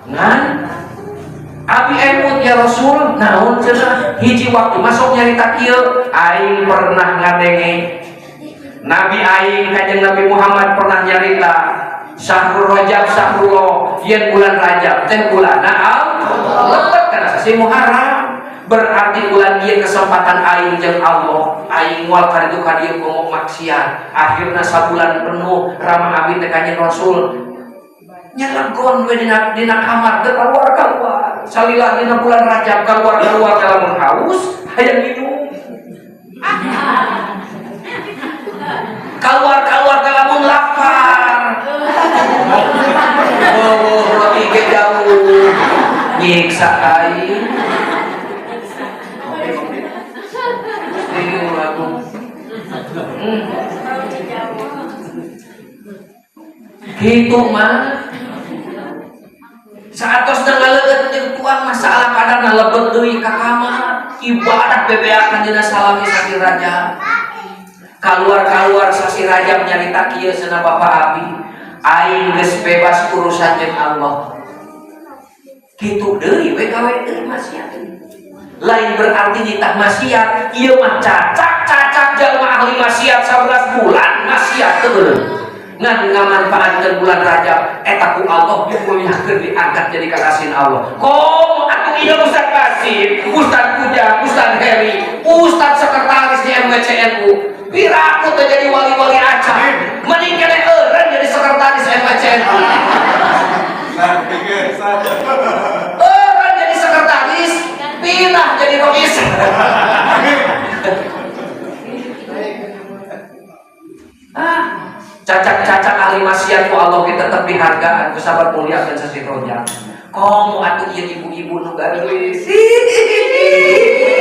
Ngan abi emut ya Rasul, naon cenah hiji waktu masuk nyarita kieu, aing pernah ngadenge Nabi aing Kanjeng Nabi Muhammad pernah nyarita Syahrul Rajab syahrullah, yen bulan Rajab teh bulanna Allah lebet kana sasi Muharram, berarti bulan ieu kesempatan aing jeung Allah, aing moal ka ditu ka dieu komo maksiat. Akhirna sabulan penuh rama abi teh Kanjeng Rasul nyalagon we dina kamar teu keluar-keluar salila dina bulan Rajab, keluar-keluar lamun haus hayang minum, keluar-keluar lamun lapar. Oh, roti ge jauh nyiksa aing. Gitu mah saatosna ngaleueut jeung tuang masalah kadana lebet deui ka kamar ibadah bebeakan dina salami sasi Rajab. Kaluar-kaluar sasi Rajab nyarita kieu cenah bapak abi, aing geus bebas urusan jeung Allah. Kitu deui we gawe deui maksiat. Lain berarti nitah maksiat, ieu mah cacak-cacak jalma ahli maksiat 11 bulan maksiat teu. Ngan ngamanfaatkeun bulan Rajab eta ku Allah dimuliakeun diangkat jadi kakasin Allah. Komo atuh ieu Ustaz Basir, Ustaz Puja, Ustaz Heri, Ustaz sekretaris di MWCNU. Piraku teh jadi wali-wali acan. Mending keneh eureun jadi sekretaris MWCNU. Eureun jadi sekretaris, pindah jadi rois. Ah, cacak-cacak ahli maksiat ku Allah kita tetap dihargaan ku sabar mulia dan sasi rojak. Komo atuh ieu ibu-ibu nu garelis.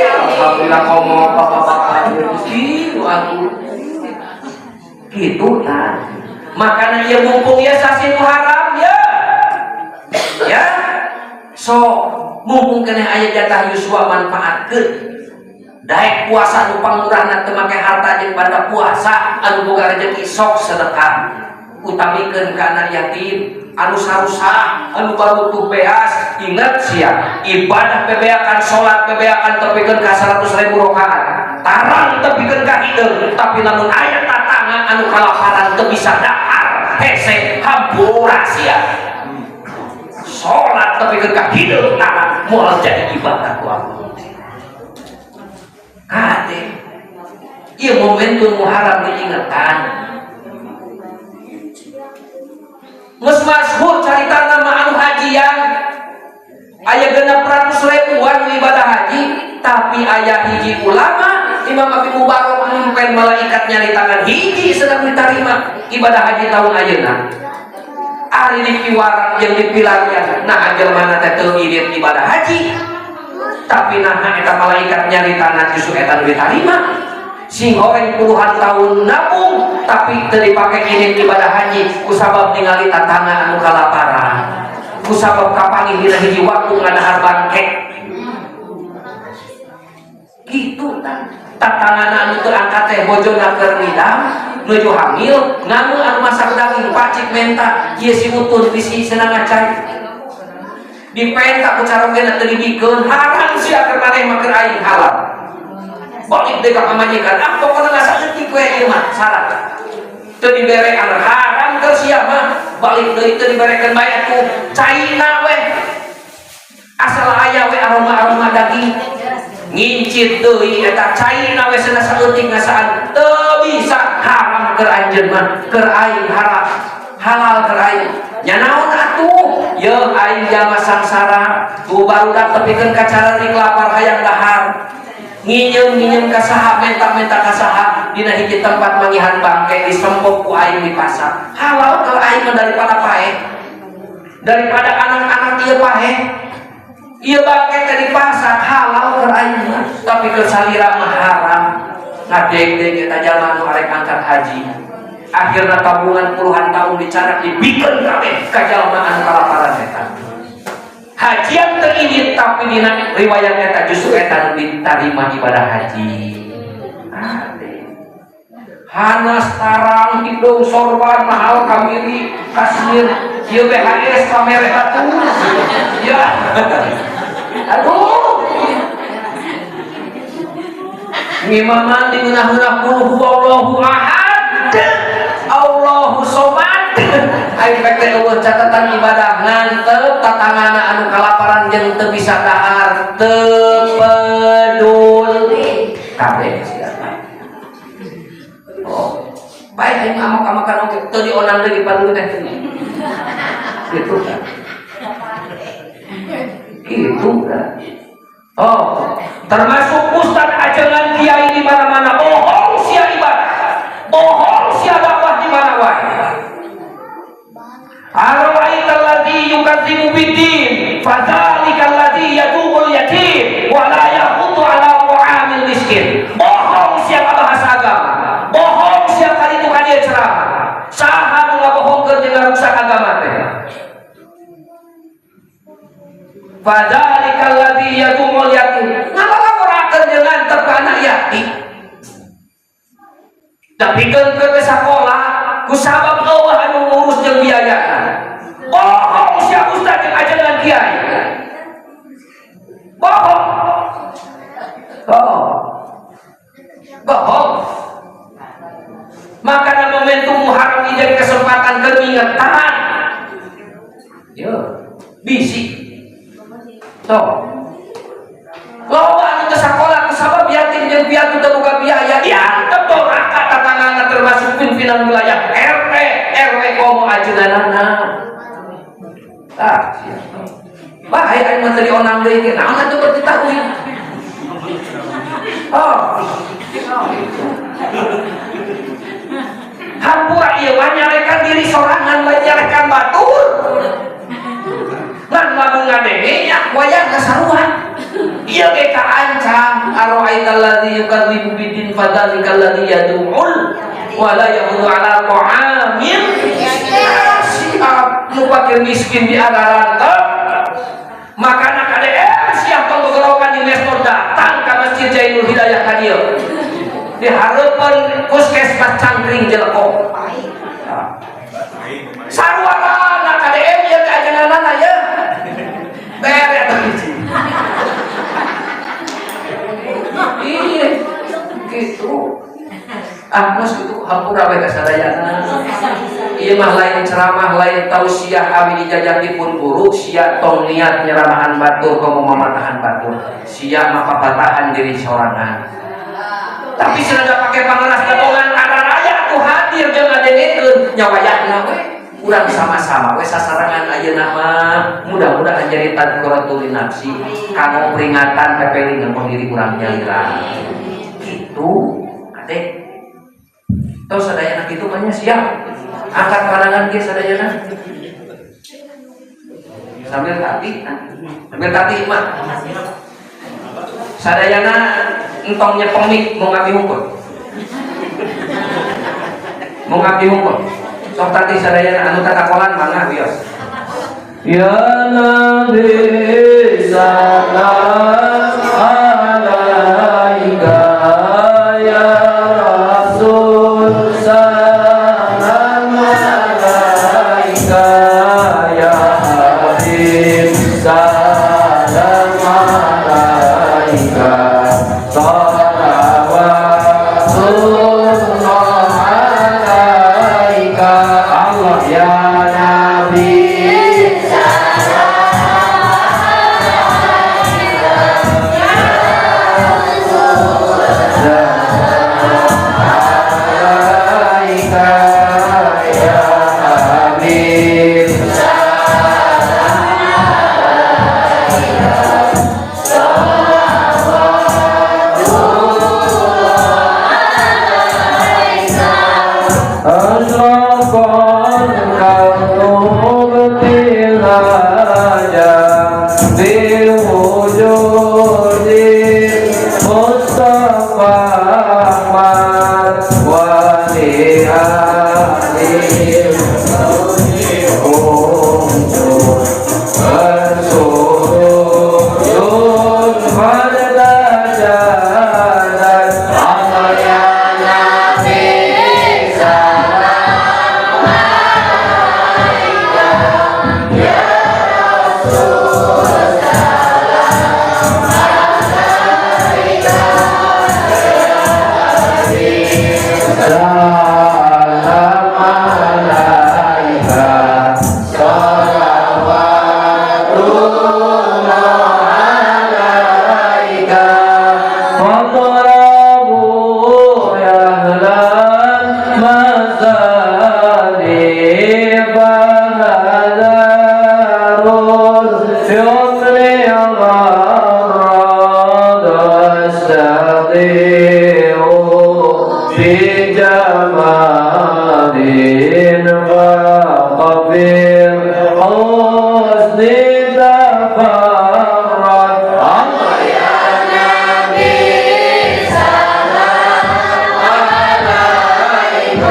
Alhamdulillah komo bapak-bapak Gusti nu atuh. Kitu tah. Makana ieu mumpung ieu sasi Muharram ya. Ya. So, mumpung keneh aya jatah yuswa manfaatkeun. Daek puasa nu pangmurahna teu make harta jeung banda puasa anu boga rejeki sok sedekah. Utamikeun ka anak yatim, anu sarusah, anu barutuh beas, ingat sia, ibadah bebeakan, salat bebeakan tepikeun ka 100.000 rakaat. Tarang tepikeun ka hideung, tapi lamun aya tatangga anu kalaparan teu bisa dahar, hese hampura sia. Salat tepikeun ka hideung tarang moal jadi ibadah ku Allah. Kade, ieu momentum Muharram diingetan. Geus masyhur carita nama anu hajian aya 600 ribuan ibadah haji, tapi aya hiji ulama Imam Abi Mubarok mimpen malaikat nyari tangan hiji sedang diterima ibadah haji tahun ayeuna. Ari dipiwarang jeung dipilarian, nah jelema teh teu irit ibadah haji, tapi nah eta malaikat nyari tangan justru eta nu diterima. Sing horeng puluhan tahun nabung tapi teu dipake irit ibadah haji kusabab ningali tatangga anu kalaparan, kusabab kapanggih dina hiji waktu ngadahar bangke. Kitu tah tatangana anu teu angkat teh bojona keur ngidam nuju hamil ngamu anu masak daging pacik menta ieu si utun bisi senang ngacai dipenta ku carogena teu dibikeun haram sia keur maneh mah keur aing halal. Balik deui ka pamajikan, ah pokona ngasaeutik we ieu mah syarat teu dibere anu haram keur sia mah balik deui teu diberekeun bae atuh caina we asal aya we aroma-aroma daging ngincit deui eta caina we cenah saeutik ngasaan teu bisa haram keur anjeun mah keur aing haram halal keur aing nya naon atuh yeuh aing jalma sangsara tu barudak tepikeun ka cararik lapar hayang dahar nginyeum-nginyeum ka saha menta-menta ka saha dina hiji tempat mangihan bangke disempok ku aing di pasar halal keur aing mah daripada paeh daripada anak-anak ieu paeh ieu bangke teh di pasar halal keur aing mah tapi keur salira mah haram. Ngadeg-deg eta jalma nu arek angkat haji akhirna tabungan puluhan tahun dicanak dibikeun kabeh ka jalma anu kalaparan eta. Hajian teu indit tapi dina riwayat eta justru eta nu ditarima ibadah haji. Hanas tarang hidung sorban mahal kamiri kasmir ieu BHS pamere batu. Ya. Aduh. Ngimaman diunah-unah qul huwallahu ahad. Allahu somad. Aing pek teh eueuh catatan ibadah ngantep tatangana anu kalaparan jeung teu bisa dahar teu peduli kabeh sia. Oh, baik aing amok-amokan oge teu dionang deui paduli teh. Gitu kan. Gitu kan. Oh, termasuk ustad ajengan kiai di mana-mana bohong sia ibadah. Bohong sia dakwah di mana wae. Ara'aital ladzi yukadzibu biddin fadzalikal ladzi yad'ul yatim wa la yahuddu ala ta'amil miskin. Bohong sia bahasa agama. Bohong sia kali itu ka dieu ceramah. Saha nu ngabohongkeun jeung ngarusak agama teh? Fadzalikal ladzi yad'ul yatim. Ngalaporakeun jeung nganter ka anak yatim. Dapikeun ke sakola ku sabab eueuh anu ngurus jeung biayana. Bohong sia ustaz jeung ajengan kiai. Bohong. Oh. Bohong. Makanya momentum Muharram ini jadi kesempatan keingetan. Yo, bisi. Tuh. Loba anu teu sakola ku sabab yatim jeung piatu teu boga biaya, diantep doraka tatangana termasuk pimpinan wilayah RT, RW komo ajenganana. Ah, siap. Bahaya aing mah teu dionang deui ge, naon atuh bertitahui. Oh. Hampura ieu mah nyarekan diri sorangan lain nyarekan batur. Ngan lamun ngadenge nya wayahna saruan. Ieu ge kaancam ara'aital ladzi yukadzibu biddin fadzalikal ladzi yad'ul wa la yahuddu ala ta'amil siap nu pakir miskin di ararantep. Makana KDM siap tong gogorowokan di mestor datang ka Masjid Jainul Hidayah ka dieu. Di hareupeun Puskesmas Cangkring Jelekong. Sarua KDM ieu teh ajenganana ye. Bere atuh hiji. Iya, gitu. Ah, mos gitu hampura we ka sadayana. Ieu mah lain ceramah, lain tausiah abi dijajatipun guru, sia tong niat nyeramahan batur komo mamatahan batur. Sia mah papatahan diri sorangan. Tapi senada pake pangeras tetongan araraya atuh hadir jeung ngadengekeun nya wayahna we. Urang sama-sama we sasarangan ayeuna mah mudah-mudahan jadi tadkiratul nafsi kanggo peringatan pepeling nganggo diri urang nyalira. Gitu, ade. Tau sadayana kitu mah nya siap. Angkat pandangan ge sadayana. Sambil tati, sambil tati mah. Sadayana entong nyepeng mik mau ngabdi hungkul. Mau ngabdi hungkul. Sok tati sadayana anu tatakolan mangga wios. Ya Nabi salam alaika ya Rasul salam alaika ya Habib salam alaika salawatullah alaika Allah ya Nabi في الحسن تفرد. الله يا نبي سلام عليك،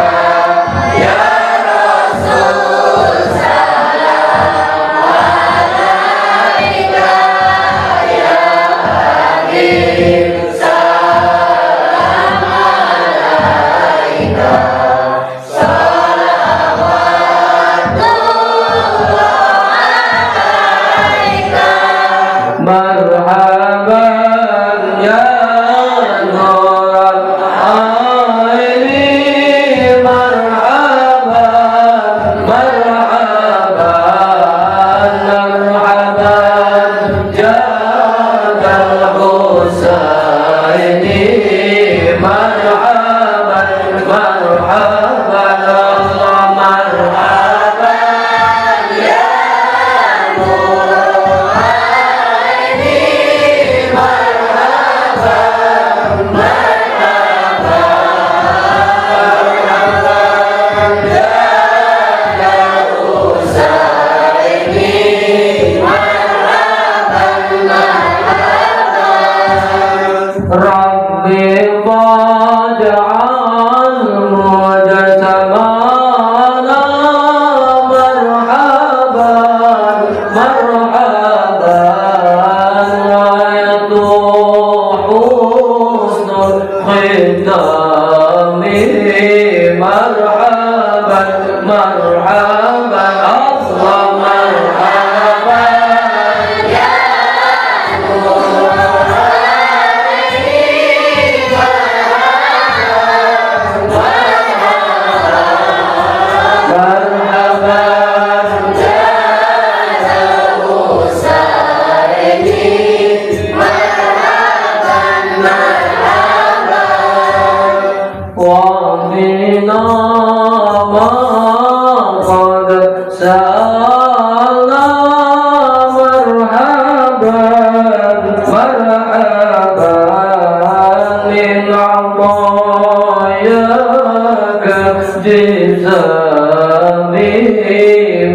يا رسول سلام عليك، يا حبيب سلام عليك، صلوات الله عليك. مرحبا يا نور العين، مرحبا مرحبا مرحبا جاد الحسين، مرحبا مرحبا الله مرحبا يا نور العين، مرحبا مرحبا مرحبا جاد الحسين، مرحبا مرحبا. ربي واجعل مجتمعنا مرحبا مرحبا ويطوح حسن الختام، مرحبا مرحبا الله مرحبا يا نور العين، مرحبا مرحبا جاد الحسين، مرحبا مرحبا. وعطنا ما قد سألنا، مرحبا مرحبا من عطاياك جزامي،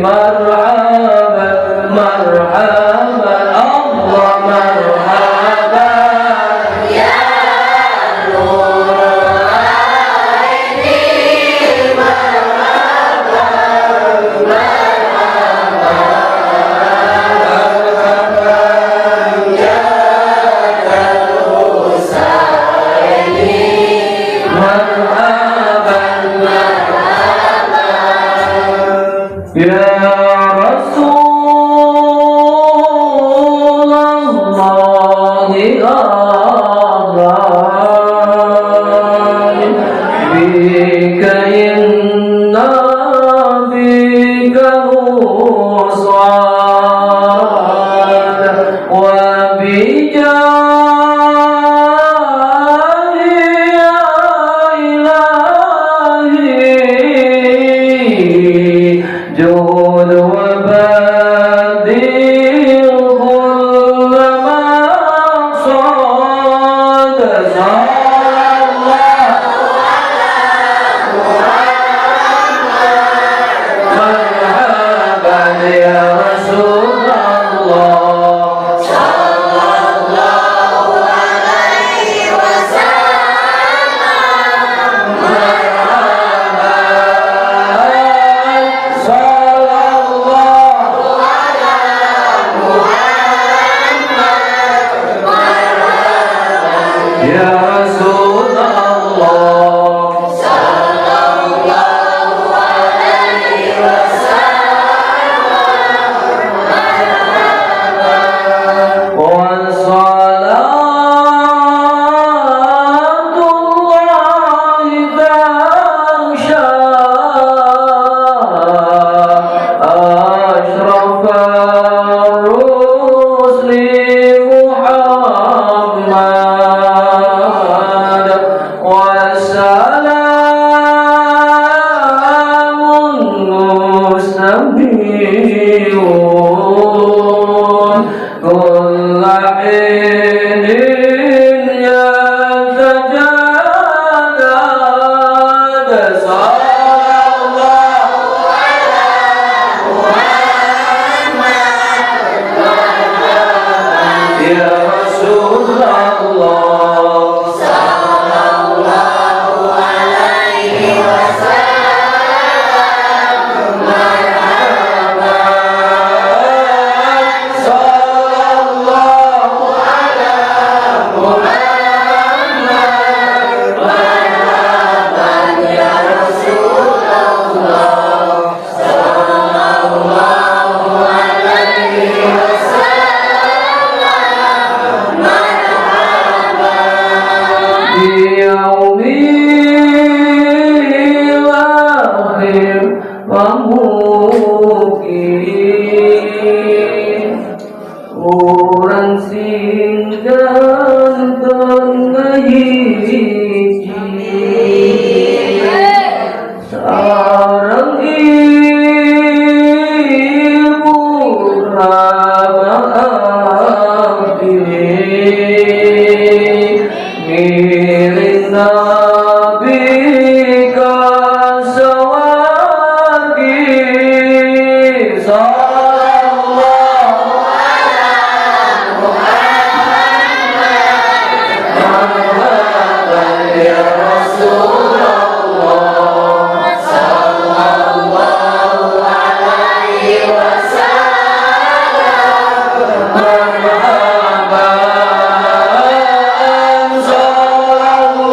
مرحبا مرحبا الله مرحبا يا نور العين، مرحبا مرحبا جاد الحسين، مرحبا مرحبا. يا رسول الله أهلا بك، إنا بك نصعد وبجاه يا إلهي جود وبدل كل ما صاد. صلى الله مرحبا يا رسول الله صلى الله عليه وسلم. مرحبا صلى الله على محمد، مرحبا يا رسول الله صلى الله عليه وسلم. مرحبا وصلاة الله تغشى أشرف الرسل محمد، وسلام مستمر كل حين يتجدد. صلى الله Mugi urang sing ganteng ngahiji sareng ibu rama abdi ngiring nabi ka sawargi sallallahu marhaban ya Rasulullah Sallallahu alaihi wasallam. Marhaban sallallahu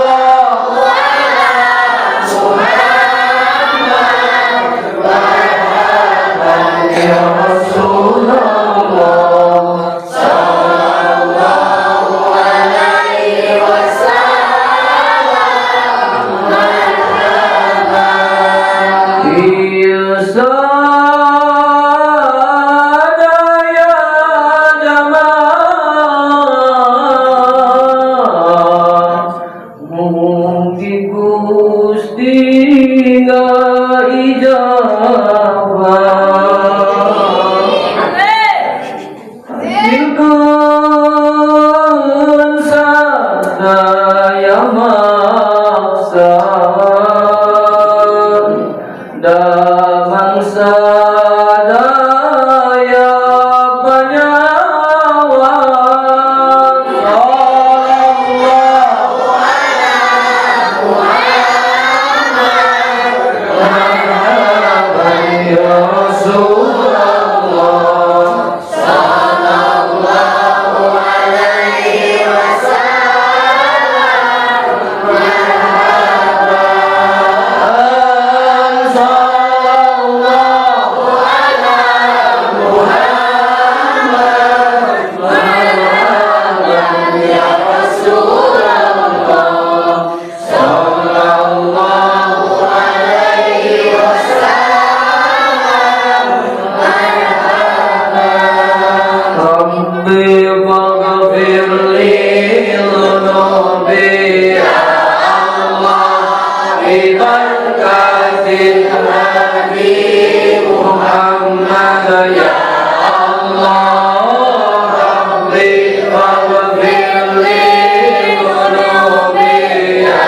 ya Rasulullah. Sallallahu alaihi wasallam. Ieu sadaya jamaah mugi Gusti ngaijabah hasilkeun sadaya maksad damang sadaya panyawan sallallahu marhaban ya Rasulullah. Sallallahu alaihi wasallam. Sallallahu Muhammad marhaban Ya Rasulullah. Sallallahu alaihi wasallam. Rabbi faghfir li dhunubi ya Allah bi barakatin Nabi Muhammad ya Allah. Rabbi faghfir li dhunubi ya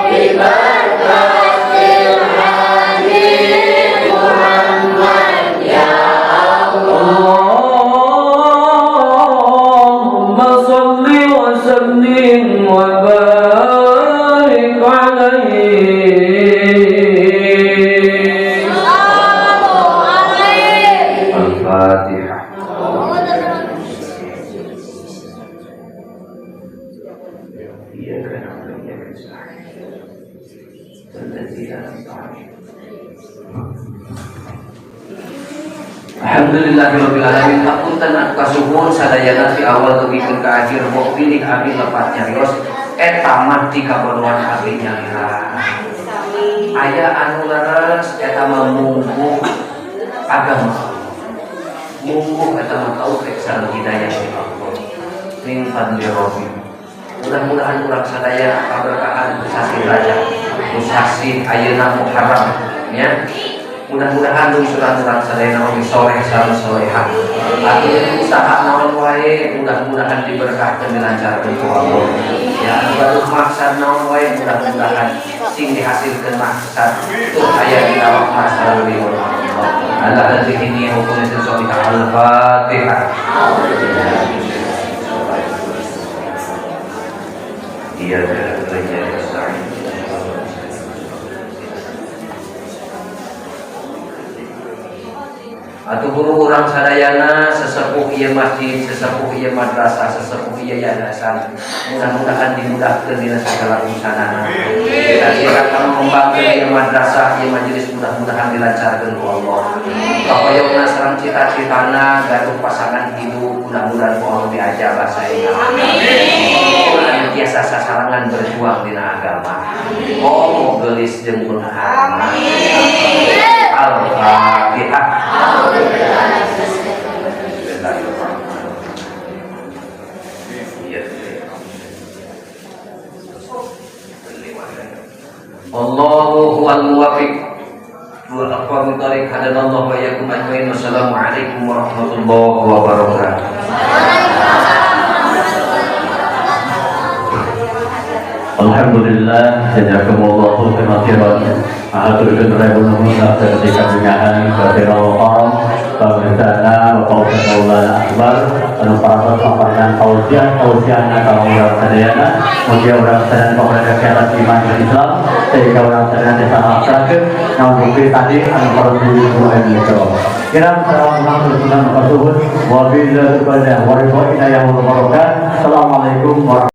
Bi barakatil Habib Muhammad ya Allahumma salli wa sallim wa barik alaihi. Al-Fatihah. إياك نعبد وإياك نستعين الذين أنعمت عليهم. Alhamdulillahirabbil alamin. Hapunten anu kasuhun sadayana ti awal dugikeun ka akhir, bok pilih abdi lepat nyarios eta mah ti kabodohan abdi nyalira. Aya anu leres eta mah mungguh agama, mungguh eta mah taufik sareng hidayah ti Allah min fadli rabbi. Mudah-mudahan urang sadaya kaberkahan sasih Rajab, sasih ayeuna Muharram ya. Mudah-mudahan lungsuran urang sadaya oge soleh sareng soleha. Atuh usaha naon wae mudah-mudahan diberkahkeun, dilancarkeun ku Allah ya. Anu gaduh maksad naon wae mudah-mudahan sing dihasilkeun maksad tur aya dina rahmat sareng ridho Allah. Ala hadhihi niyyah wa kulli. Al-Fatihah. Iyyaka na'budu wa iyyaka nasta'in. Atuh guru urang sadayana, sesepuh ieu masjid, sesepuh ieu madrasah, sesepuh ieu yayasan, mudah-mudahan dimudahkeun dina segala urusanana. Kira-kira kanu ngembangkeun ieu madrasah, ieu majelis, mudah-mudahan dilancarkeun ku Allah. Kahoyongna sareng cita-citana gaduh pasangan hidup, mudah-mudahan ku Allah diajabah saena. Amin. Tiasa sasarangan berjuang dina agama. Oh, geulis jeung beunghar. Al-Fatihah. Bismillahirrahmanirrahim. Iya. Allahu huwal muwaffiq wa aqwamit thariq, hadanallahu wa iyyakum ajmain. Wassalamualaikum warahmatullahi wabarakatuh. Alhamdulillah, jazakumullahu khairan. Ahaturkeun nuhun atas kabingahan badhe karom pamirsana Bapak Ustaz Maulana Akbar anu parantos paparingan tausiah-tausiahna ka urang sadayana. Mugia urang sadayana paparingan kesehatan iman dan Islam sehingga urang sadayana tiasa ngalaksanakeun naon bukti tadi anu parantos di. Kiram salam ulang. Wabillahi taufiq wal hidayah. Assalamualaikum warahmatullahi.